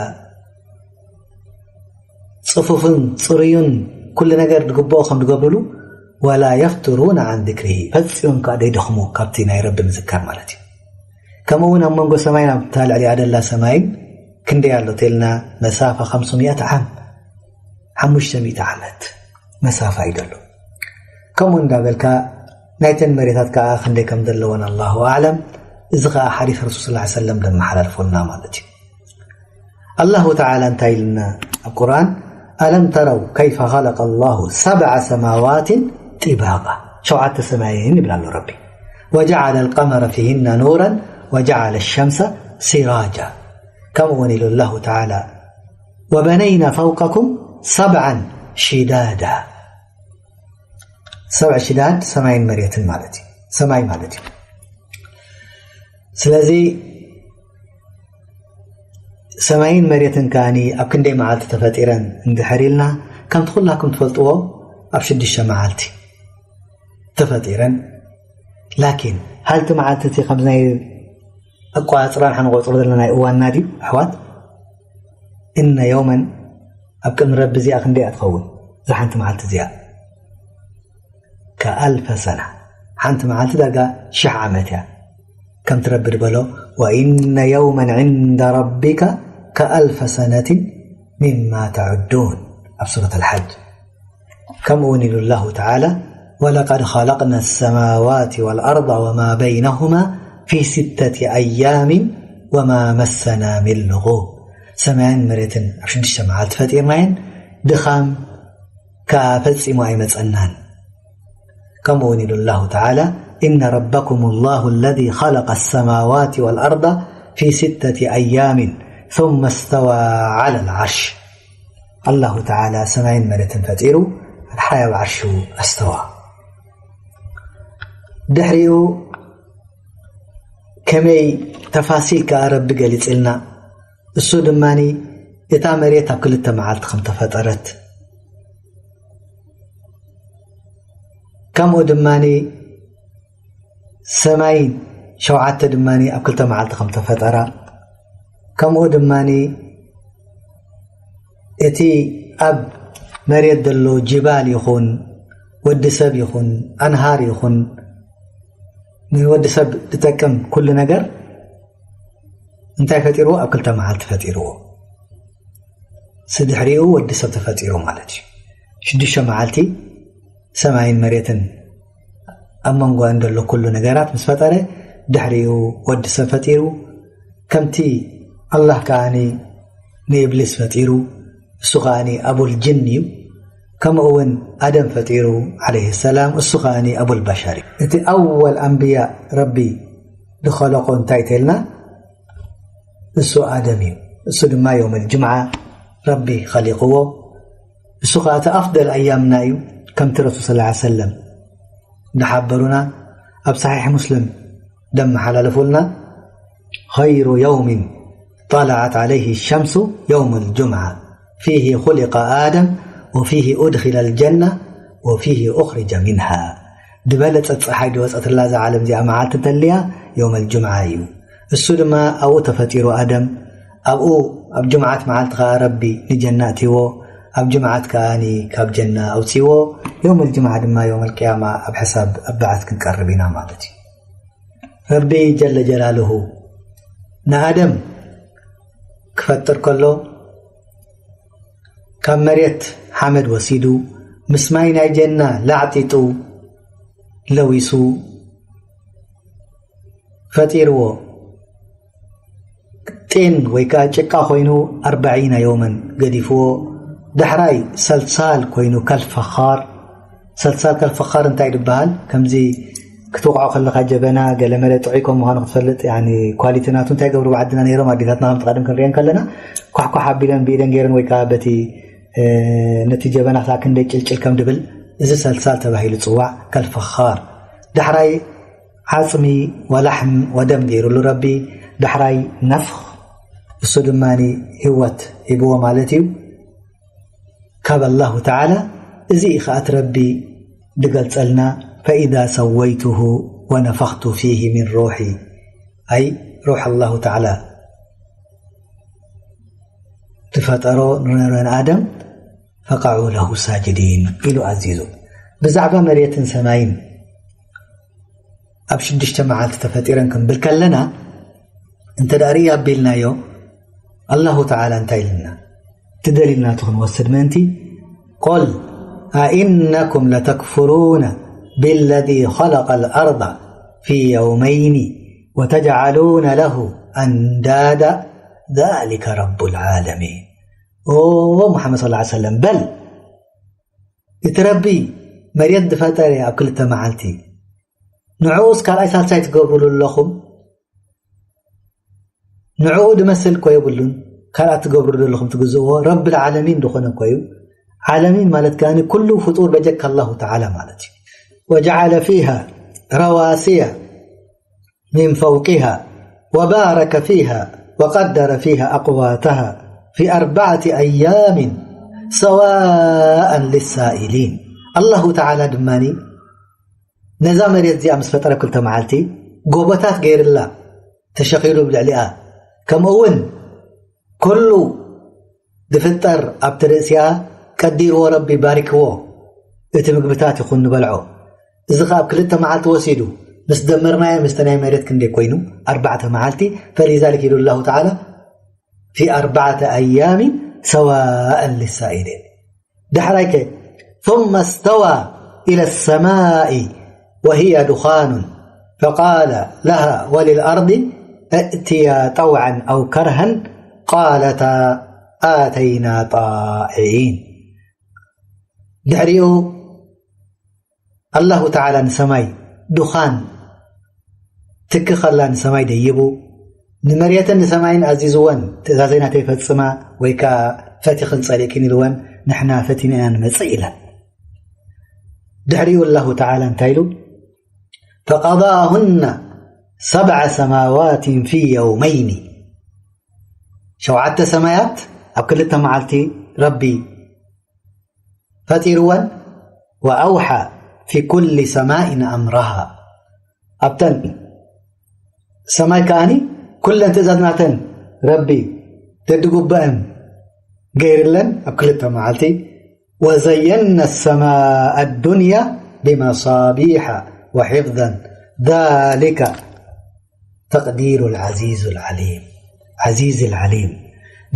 ጽፉፍን ጽሩዩን ኩሉ ነገር ዝግብኦ ከም ዝገብርሉ። ولا يفترون عن ذكره، ፈጺሞም ከዓ ዘይደኽሙ ካብቲ ናይ ረቢ ምዝካር ማለት እዩ። ከምኡ እውን ኣብ መንጎ ሰማይን ኣብታ ልዕሊኣ ደላ ሰማይን ክንደይ ኣሎ ተልና መሳፋ خمسمائة ዓም፣ ሓሙሽተ ሚእቲ ዓመት መሳፋ እዩ ዘሎ። ከምኡ እንዳበልካ ናይተን መሬታት ከዓ ክንደይ ከም ዘለወን ኣላሁ ኣዕለም። እዚ ከዓ ሓዲስ ረሱል ስ ሰለም ደመሓላልፎልና ማለት እዩ። ኣላሁ ተዓላ እንታይ ኢልና ኣብ ቁርኣን? ألم تروا كيف خلق الله سبع سماوات طباقا، ሸውዓተ ሰማይን ይብል ኣሎ ረቢ። وجعل القمر فيهن نورا وجعل الشمس سراجا، ከምኡ እውን ኢሉ ኣላሁ ተዓላ وبنينا فوقكم سبعا شدادا። ሰብዕ ሽዳድ ሰማይን መሬትን ማለት እዩ፣ ሰማይ ማለት እዩ። ስለዚ ሰማይን መሬትን ከኣኒ ኣብ ክንደይ መዓልቲ ተፈጢረን እንድሕር ኢልና፣ ከምቲ ኩላኩም ትፈልጥዎ ኣብ ሽዱሽተ መዓልቲ ተፈጢረን። ላኪን ሃልቲ መዓልቲ እቲ ከምዚ ናይ ኣቋፅራን ሓንቆፅሮ ዘለና ናይ እዋንና ድዩ ኣሕዋት? እነ የውመን ኣብ ቅድሚ ረቢ እዚኣ ክንደይ እያ ትኸውን? እዛ ሓንቲ መዓልቲ እዚኣ ከኣልፈ ሰና፣ ሓንቲ መዓልቲ ዳርጋ ሽሕ ዓመት እያ። ከምቲ ረቢ ዝበሎ وإن يوما عند ربك كألف سنة مما تعدون ኣብ ሱረት ኣልሓጅ። ከምኡ እውን ኢሉ ኣላሁ ተዓላ ولقد خلقنا السماوات والأرض وما بينهما في ستة أيام وما مسنا من لغوب። ሰማይን መሬትን ኣብ ሽዱሽተ መዓልቲ ፈጢርናየን፣ ድኻም ከኣ ፈጺሙ ኣይመጸናን። ከምኡ እውን ኢሉ ኣላሁ ተዓላ إن ربكم الله الذي خلق السماوات والأرض في ستة أيام ثم استوى على العرش። ኣላሁ ተዓላ ሰማይን መሬትን ፈጢሩ ኣድሓይ ኣብ ዓርሹ ኣስተዋ። ድሕሪኡ ከመይ ተፋሲል ከኣ ረቢ ገሊጽልና። እሱ ድማ እታ መሬት ኣብ ክልተ መዓልቲ ከም ተፈጠረት፣ ከምኡ ድማ ሰማይ ሸውዓተ ድማ ኣብ ክልተ መዓልቲ ከም ተፈጠራ፣ ከምኡ ድማ እቲ ኣብ መሬት ዘሎ ጅባል ይኹን ወዲ ሰብ ይኹን ኣንሃር ይኹን ንወዲ ሰብ ዝጠቅም ኩሉ ነገር እንታይ ፈጢርዎ? ኣብ ክልተ መዓልቲ ፈጢርዎ። ስድሕሪኡ ወዲ ሰብ ተፈጢሩ ማለት እዩ። ሽዱሽተ መዓልቲ ሰማይን መሬትን ኣብ መንጎ እንደሎ ኩሉ ነገራት ምስ ፈጠረ፣ ድሕሪኡ ወዲ ሰብ ፈጢሩ። ከምቲ ኣላህ ከኣኒ ንኢብሊስ ፈጢሩ፣ እሱ ከኣኒ ኣቡል ጅን እዩ። ከምኡ እውን ኣደም ፈጢሩ ዓለይሂ ሰላም፣ እሱ ከኣኒ ኣቡል በሸር እዩ። እቲ ኣወል ኣንብያ ረቢ ዝኸለቆ እንታይ ተልና? እሱ ኣደም እዩ። እሱ ድማ የውመል ጅምዓ ረቢ ኸሊቕዎ። እሱ ኸኣ እቲ ኣፍደል ኣያምና እዩ። ከምቲ ረሱል ሰለላሁ ዐለይሂ ወሰለም ዝሓበሩና ኣብ ሰሒሕ ሙስሊም ደመሓላለፉልና፣ خير يوم طلعت عليه الشمس يوم الجمعة فيه خلق آدم وفيه أدخل الجنة وفيه أخرج منها። ዝበለጸት ጸሓይ ዝወጸትላ እዛ ዓለም እዚኣ መዓልቲ እንተልያ የውመል ጅምዓ እዩ። እሱ ድማ ኣብኡ ተፈጢሩ ኣደም፣ ኣብኡ ኣብ ጅምዓት መዓልቲ ከኣ ረቢ ንጀና ኣእትይዎ፣ ኣብ ጅምዓት ከኣ ካብ ጀና ኣውፅይዎ። የውመል ጅምዓ ድማ የውመል ቅያማ ኣብ ሕሳብ ኣብ በዓት ክንቀርብ ኢና ማለት እዩ። ረቢ ጀለ ጀላልሁ ንኣደም ክፈጥር ከሎ ካብ መሬት ሓመድ ወሲዱ ምስ ማይ ናይ ጀና ላዕጢጡ ለዊሱ ፈጢርዎ። ጢን ወይ ከዓ ጭቃ ኮይኑ ኣርባዒና የውመን ገዲፍዎ። ዳሕራይ ሰልሳል ኮይኑ ከልፈኻር፣ ሰልሳል ከልፈኻር እንታይ ዝበሃል? ከምዚ ክትወቕዖ ከለኻ ጀበና ገለመለ ጥዑይ ከም ምዃኑ ክትፈልጥ፣ ያኒ ኳሊቲ ናቱ እንታይ ገብሩ ብዓድና ነይሮም ኣዴታትና፣ ከምቲ ቀደም ክንሪአን ከለና ኳሕኳሕ ኣቢለን ብኢደን ገይረን ወይ ከዓ በቲ፣ እ፣ ነቲ ጀበና ክሳዕ ክንደይ ጭልጭል ከም ድብል፣ እዚ ሰልሳል ተባሂሉ ጽዋዕ፣ ከልፈኻር። ዳሕራይ ዓፅሚ ወላሕም ወደም ገይሩሉ ረቢ። ዳሕራይ ነፍኽ፣ እሱ ድማ ህይወት ሂብዎ ማለት እዩ ካብ ኣላሁ ተዓላ። እዚ እዩ ከኣት ረቢ ድገልፀልና፣ ፈኢዛ ሰወይቱሁ ወነፈኽቱ ፊህ ሚን ሩሒ፣ ኣይ ሩሕ ኣላሁ ተዓላ ዝፈጠሮ ንነብረን ኣደም ፈቃዑ ለሁ ሳጅዲን ኢሉ ኣዚዙ። ብዛዕባ መሬትን ሰማይን ኣብ ሽዱሽተ መዓልቲ ተፈጢረን ክንብል ከለና እንተ ደኣ ርኢ ኣቢልናዮ ኣላሁ ተዓላ እንታይ ኢልና ትደሊልና እቲ ክንወስድ ምእንቲ قل أئنكم لتكفرون بالذي خلق الأرض في يومين وتجعلون له أندادا ذلك رب العالمين ኦ ሙሓመድ صلى الله عليه وسلم በል እቲ ረቢ መሬት ዝፈጠረ ኣብ ክልተ መዓልቲ ንዕኡስ ካልኣይ ሳልሳይ ትገብሩሉ ኣለኹም ንዕኡ ድመስል እኮ የብሉን ካልኣት ትገብሩ ዘለኹም ትግዝእዎ ረቢ ዓለሚን ዝኾነ እኮ እዩ ዓለሚን ማለት ከኣ ኩሉ ፍጡር በጀካ ኣላሁ ተዓላ ማለት እዩ وجعل فيها رواسي من فوقها وبارك فيها وقدر فيها أقواتها في أربعة أيام سواء للسائلين الله تعالى ድማ ነዛ መሬት እዚኣ ምስ ፈጠረ ክልተ መዓልቲ ጎቦታት ገይርላ ተሸኺሉ ብልዕሊኣ ከምኡ እውን ኩሉ ዝፍጠር ኣብቲ ርእሲኣ ቀዲርዎ ረቢ ባሪክዎ እቲ ምግብታት ይኹን ንበልዖ እዚ ከ ኣብ ክልተ መዓልቲ ወሲዱ ምስ ደመርናዮ ምስቲ ናይ መሬት ክንደይ ኮይኑ ኣርባዕተ መዓልቲ ፈሊዛሊክ ኢሉ ኣላሁ ተዓላ في أربعة أيام سواء للسائلين ዳሕራይ ከ ثم استوى إلى السماء وهي دخان فقال لها وللأرض ائتيا طوعا أو كرها قالتا آتينا طائعين ድሕሪኡ ኣላሁ ተዓላ ንሰማይ ዱኻን ትኪ ከላ ንሰማይ ደይቡ ንመሬትን ንሰማይን ኣዚዝወን ትእዛዘይ ናተይ ፈጽማ ወይ ከዓ ፈቲኽን ጸሊእክን ኢልወን ንሕና ፈቲና ኢና ንመጽእ ኢለን ድሕሪኡ ኣላሁ ተዓላ እንታይ ኢሉ فقضاهن سبع سماوات في يومين ሸውዓተ ሰማያት ኣብ ክልተ መዓልቲ ረቢ ፈጢርወን وأوحى في كل سماء أمرها ኣብተን ሰማይ ከኣኒ ኩለን ትእዛዝ ናተን ረቢ ደድጉበአን ገይርለን ኣብ ክልተ መዓልቲ وزينا السماء الدنيا بمصابيح وحفظا ذلك تقدير العزيز العليم عزيز العليم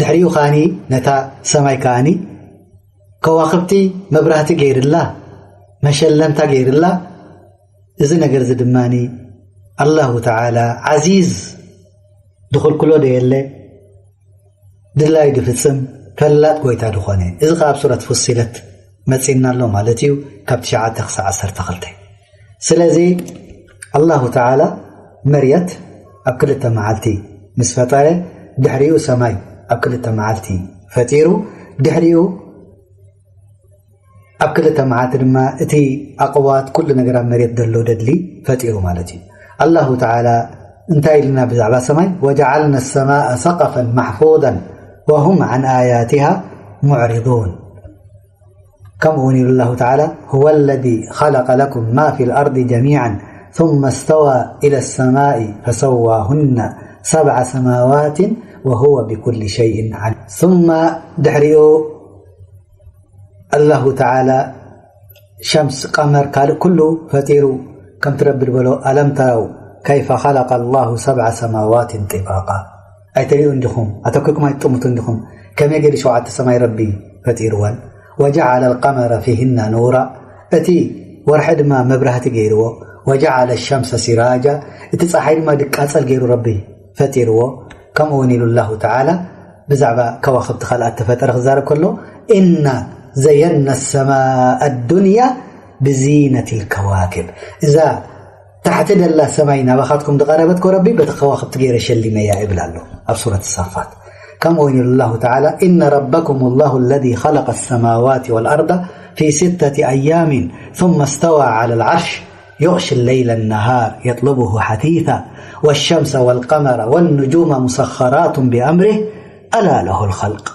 ድሕሪኡ ከኣኒ ነታ ሰማይ ከኣኒ ከዋኽብቲ መብራህቲ ገይርላ መሸለምታ ገይርላ እዚ ነገር እዚ ድማ ኣላሁ ተዓላ ዓዚዝ ድኽልክሎ ደየለ ድላዩ ድፍጽም ፈላጥ ጎይታ ድኾነ እዚ ከ ኣብ ሱረት ፍሲለት መጺእና ኣሎ ማለት እዩ ካብ ትሽዓተ ክሳዕ ዓሰርተ ክልተ ስለዚ ኣላሁ ተዓላ መርየት ኣብ ክልተ መዓልቲ ምስ ፈጠረ ድሕሪኡ ሰማይ ኣብ ክልተ መዓልቲ ፈጢሩ ድሕሪኡ ኣብ ክልተ መዓልቲ ድማ እቲ ኣቕዋት ኩሉ ነገር ኣብ መሬት ዘሎ ደድሊ ፈጢሩ ማለት እዩ ኣላሁ ተዓላ እንታይ ኢልና ብዛዕባ ሰማይ وجعلنا السماء سقفا محفوظا وهم عن آياتها معرضون ከምኡ እውን ኢሉ ኣላሁ ተዓላ هو الذي خلق لكم ما في الأرض جميعا ثم استوى إلى السماء فسواهن سبع سماوات وهو بكل شيء عليم ثم ድሕሪኡ ኣላሁ ተዓላ ሸምስ ቀመር ካልእ ኩሉ ፈጢሩ ከምቲ ረቢ ዝበሎ ألم تروا كيف خلق الله سبع سماوات طباقا ኣይትሪኡ እንዲኹም ኣተኪርኩም ኣይትጥምቱ እንዲኹም ከመይ ገይሩ ሸውዓተ ሰማይ ረቢ ፈጢርወን وجعل القمر فيهن نورا እቲ ወርሒ ድማ መብራህቲ ገይርዎ وجعل الشمس سراجا እቲ ፀሓይ ድማ ድቃፀል ገይሩ ረቢ ፈጢርዎ ከምኡ እውን ኢሉ ኣላሁ ተዓላ ብዛዕባ ከዋኽብቲ ካልኣት ተፈጠረ ክዛረብ ከሎ إنا زينا السماء الدنيا بزينة الكواكب እዛ ታሕቲ ደላ ሰማይ ናባኻትኩም ዝቐረበት ኮ ረቢ በቲ ከዋኽብቲ ገይረ ሸሊመያ ይብል ኣሎ ኣብ ሱረት ሳፋት ከምኡ እውን ኢሉ ኣላሁ ተዓላ إن ربكم الله الذي خلق السماوات والأرض في ستة أيام ثم استوى على العرش يغشي الليل النهار يطلبه حثيثا، والشمس والقمر والنجوم مسخرات بأمره، ألا له الخلق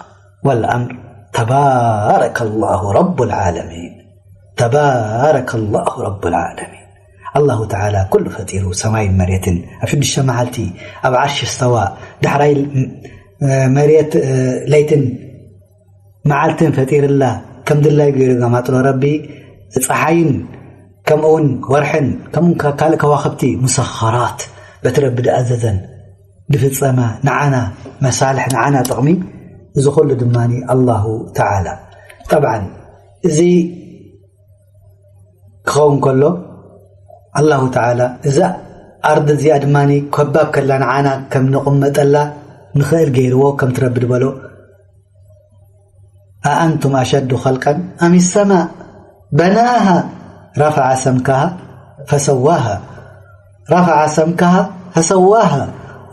والأمر، تبارك الله رب العالمين، تبارك الله رب العالمين. ኣላሁ ተዓላ ኩሉ ፈጢሩ፣ ሰማይን መሬትን፣ ኣብ ሽዱሽተ መዓልቲ ኣብ ዓርሺ እስተዋ፣ ዳሕራይ መሬት፣ ለይትን መዓልትን ፈጢርላ፣ ከም ድላዩ ገይሩ ገማጥሎ ረቢ። ፀሓይን ከምኡውን ወርሕን ከምኡ ካልእ ከዋኽብቲ ሙሰኸራት፣ በቲ ረቢ ድኣዘዘን ድፍፀማ፣ ንዓና መሳልሕ፣ ንዓና ጥቕሚ፣ እዚ ኩሉ ድማ ኣላሁ ተዓላ። ጠብዓን እዚ ክኸውን ከሎ፣ ኣላሁ ተዓላ እዛ ኣርዲ እዚኣ ድማ ከባብ ከላ ንዓና ከም ንቕመጠላ ንኽእል ገይርዎ፣ ከምቲ ረቢ ድበሎ፣ أأنتم أشد خلقا أم السماء بناها رفع سمكها فسواها رفع سمكها فسواها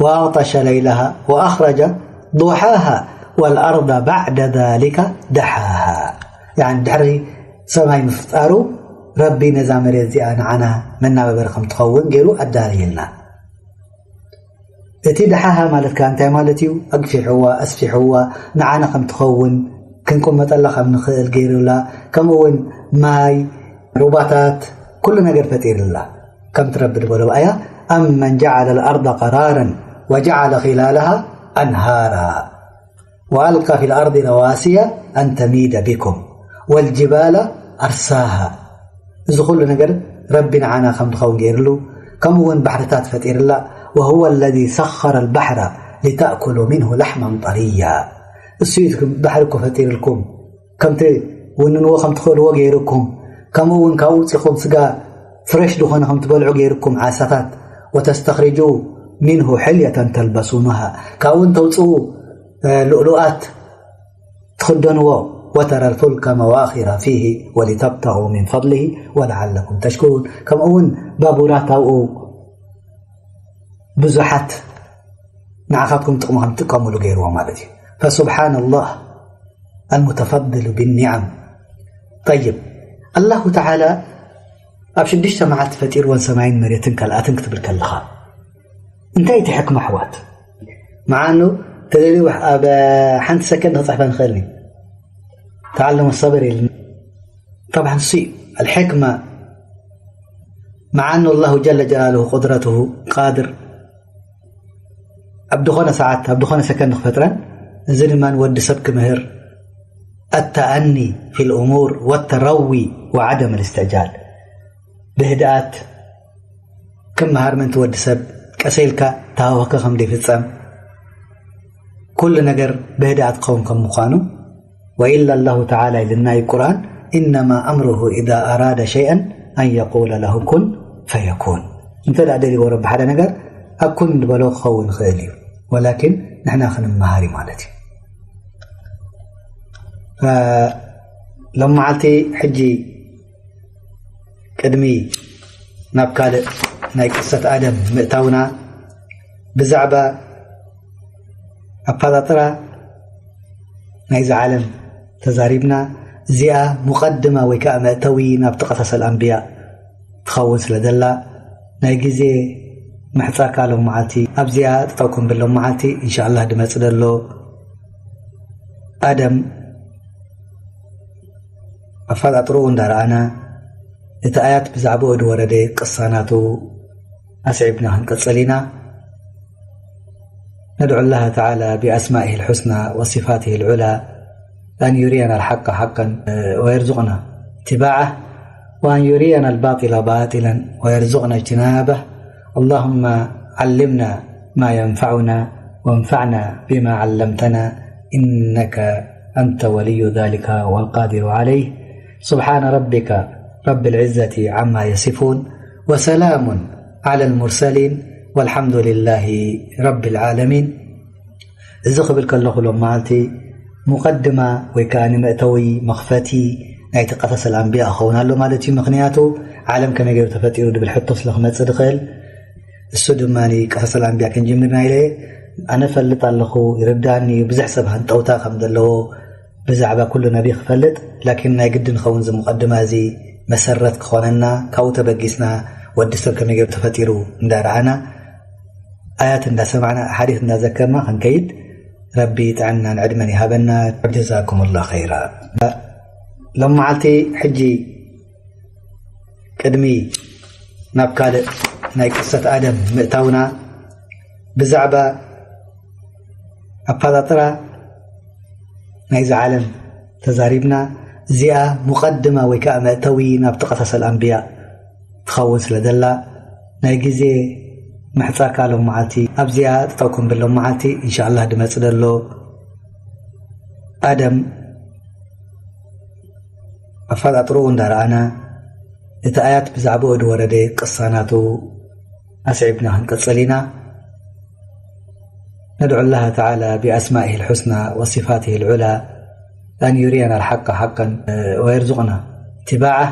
وأغطش ليلها وأخرج ضحاها والأرض بعد ذلك دحاها. يعني ድሕሪ ሰማይ ምፍጣሩ ረቢ ነዛ መሬት እዚኣ ንዓና መናበበሪ ከም ትኸውን ገይሩ ኣዳልየልና። እቲ ደሓሃ ማለት ከኣ እንታይ ማለት እዩ? ኣግፊሕዋ፣ ኣስፊሕዋ፣ ንዓና ከም ትኸውን፣ ክንቅመጠላ ከም ንኽእል ገይሩላ። ከምኡ እውን ማይ፣ ሩባታት፣ ኩሉ ነገር ፈጢርላ። ከም ትረቢ ዝበሎ ብኣያ፣ أمن جعل الأرض قرارا وجعل خلالها أنهارا وألقى في الأرض رواسي أن تميد بكم والجبال أرساها. እዚ ኩሉ ነገር ረቢ ንዓና ከም ንኸውን ገይርሉ፣ ከምኡ እውን ባሕርታት ፈጢርላ። وهو الذي سخر البحر لتأكلوا منه لحما طريا. እሱ እዩ እቲ ባሕሪ እኮ ፈጢርልኩም፣ ከምቲ ውንንዎ ከም ትኽእልዎ ገይርኩም፣ ከምኡ እውን ካብኡ ውፂኹም ስጋ ፍሬሽ ዝኾነ ከም ትበልዑ ገይርኩም ዓሳታት። وتستخرجوا منه حلية تلبسونها፣ ካብኡ እውን ተውፅኡ እ፣ ልኡሉኣት ትኽደንዎ። وترى الفلك مواخر فيه ولتبتغوا من فضله ولعلكم تشكرون። ከምኡ እውን ባቡራት ኣብኡ ብዙሓት ንዓኻትኩም ጥቕሚ ከም ትጥቀምሉ ገይርዎ ማለት እዩ። فسبحان الله المتفضل بالنعم። طيب، ኣላሁ ተዓላ ኣብ ሽዱሽተ መዓልቲ ፈጢርወን ሰማይን መሬትን ካልኣትን ክትብል ከለኻ፣ እንታይ እቲ ሕክማ ኣሕዋት? መዓኑ ተደልዩ ኣብ ሓንቲ ሰከንድ ክፅሕፈ ንኽእል እዩ። تعلم الصبر ኢልና። طبعا እሱ እዩ الحكمة. مع أن الله جل جلاله قدرته قادر ኣብ ዝኾነ ሰዓት፣ ኣብ ዝኾነ ሰከንድ ክፈጥረን፣ እዚ ድማ ንወዲ ሰብ ክምህር التأني في الأمور والتروي وعدم الاستعجال። ብህድኣት ክመሃር ምእንቲ ወዲ ሰብ ቀስ ኢልካ ተሃወኸ ከም ዘይፍጸም፣ ኩሉ ነገር ብህድኣት ክኸውን ከም ምዃኑ፣ وإلا الله تعالى ኢልና እዩ ቁርኣን፣ إنما أمره إذا أراد شيئا أن يقول له كن فيكون። እንተ ደኣ ደልይዎ ረቢ ሓደ ነገር፣ ኣብ ኩን ዝበሎ ክኸውን ይኽእል እዩ። ወላኪን ንሕና ክንመሃር እዩ ማለት እዩ። እ፣ ሎም መዓልቲ ሕጂ ቅድሚ ናብ ካልእ ናይ ቅሰት ኣደም ምእታውና፣ ብዛዕባ ኣፈጣጥራ ናይዚ ዓለም ተዛሪብና። እዚኣ ሙቐድማ ወይ ከኣ መእተዊ ናብቲ ቀሰሰል ኣንብያ ትኸውን ስለ ዘላ፣ ናይ ግዜ ምሕጻርካ ሎም መዓልቲ ኣብዚኣ ጠጠው ክንብል ሎም መዓልቲ፣ ኢንሻኣላህ፣ ድመጽእ ዘሎ ኣደም ኣፈጣጥርኡ እንዳረኣና፣ እቲ ኣያት ብዛዕባኡ ዝወረደ ቅሳ ናቱ ኣስዒብና ክንቅጽል ኢና። ندعو الله تعالى بأسمائه الحسنى وصفاته العلى أن يرينا الحق حقا، آه، ويرزقنا اتباعه، وأن يرينا الباطل باطلا ويرزقنا اجتنابه. اللهم علمنا ما ينفعنا وانفعنا بما علمتنا، إنك أنت ولي ذلك والقادر عليه. سبحان ربك رب العزة عما يصفون، وسلام على المرسلين، والحمد لله رب العالمين. እዚ ክብል ከለኹ ሎም መዓልቲ ሙቐድማ ወይ ከኣ ንመእተዊ መኽፈቲ ናይቲ ቀሰሰል ኣንብያ ክኸውን ኣሎ ማለት እዩ። ምኽንያቱ ዓለም ከመይ ገይሩ ተፈጢሩ ድብል ሕቶ ስለ ክመጽእ ድኽእል፣ እሱ ድማ ቀሰሰል ኣንብያ ክንጅምር ኢና ኢለ። ኣነ ፈልጥ ኣለኹ፣ ይርዳኒ እዩ፣ ብዙሕ ሰብ ሃንጠውታ ከም ዘለዎ ብዛዕባ ኩሉ ነቢ ክፈልጥ፣ ላኪን ናይ ግዲ ንኸውን እዚ ሙቐድማ እዚ መሰረት ክኾነና፣ ካብኡ ተበጊስና ወዲ ሰብ ከመይ ገይሩ ተፈጢሩ እንዳረኣና፣ ኣያት እንዳሰማዕና፣ ሓዲት እንዳዘከርና ክንከይድ ረቢ ጥዕናን ዕድመን ይሃበና። ጀዛኩሙላህ ኸይራ። ሎም መዓልቲ ሕጂ ቅድሚ ናብ ካልእ ናይ ቅሰት ኣደም ምእታውና፣ ብዛዕባ ኣፈጣጥራ ናይዚ ዓለም ተዛሪብና። እዚኣ ሙቐድማ ወይ ከዓ መእተዊ ናብቲ ቀሰሰል ኣንብያ ትኸውን ስለ ዘላ፣ ናይ ግዜ ምሕጻርካ ሎም መዓልቲ ኣብዚኣ ጥጠው ክንብል። ሎም መዓልቲ እንሻኣላህ ድመጽእ ደሎ ኣደም ኣፈጣጥርኡ እንዳረኣና፣ እቲ ኣያት ብዛዕባኡ ድወረደ ቅሳ ናቱ ኣስዒብና ክንቅጽል ኢና። ندعو الله تعالى بأسمائه الحسنى وصفاته العلى أن يرينا الحق حقا ويرزقنا اتباعه،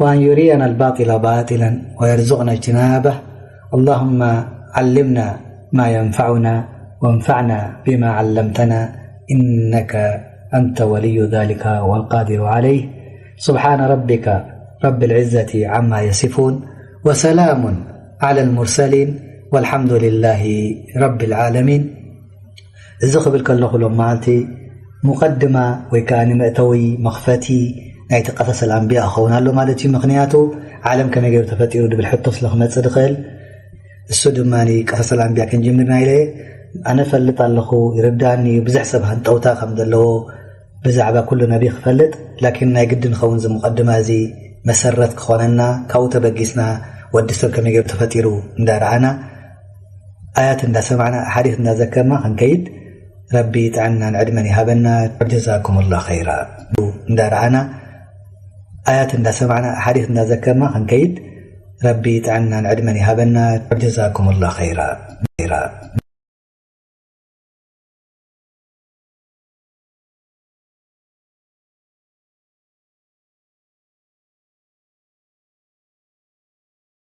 وأن يرينا الباطل باطلا ويرزقنا اجتنابه. اللهم علمنا ما ينفعنا وانفعنا بما علمتنا، إنك أنت ولي ذلك والقادر عليه. سبحان ربك رب العزة عما يصفون، وسلام على المرسلين، والحمد لله رب العالمين. እዚ ክብል ከለኹ ሎም መዓልቲ ሙቐድማ ወይ ከዓ ንመእተዊ መኽፈቲ ናይቲ ቀሰሰል ኣንብያ ክኸውን ኣሎ ማለት እዩ። ምኽንያቱ ዓለም ከመይ ገይሩ ተፈጢሩ ድብል ሕቶ ስለ ክመጽእ ድኽእል፣ እሱ ድማ ቀሰሰል ኣንብያ ክንጅምር ኢና ኢለ ኣነ ፈልጥ ኣለኹ። ይርዳእኒ እዩ ብዙሕ ሰብ ሃንጠውታ ከም ዘለዎ ብዛዕባ ኩሉ ነቢ ክፈልጥ፣ ላኪን ናይ ግዲ ንኸውን እዚ ሙቐድማ እዚ መሰረት ክኾነና፣ ካብኡ ተበጊስና ወዲ ሰብ ከመይ ገይሩ ተፈጢሩ እንዳረኣና፣ ኣያት እንዳሰማዕና፣ ሓዲት እንዳዘከርና ክንከይድ ረቢ ጥዕናን ዕድመን ይሃበና። ጀዛኩሙላህ ኸይራ። እንዳረኣና፣ ኣያት እንዳሰማዕና፣ ሓዲት እንዳዘከርና ክንከይድ ረቢ ጥዕናን ዕድመን ይሃበና። ጀዛኩሙላህ ኸይራ።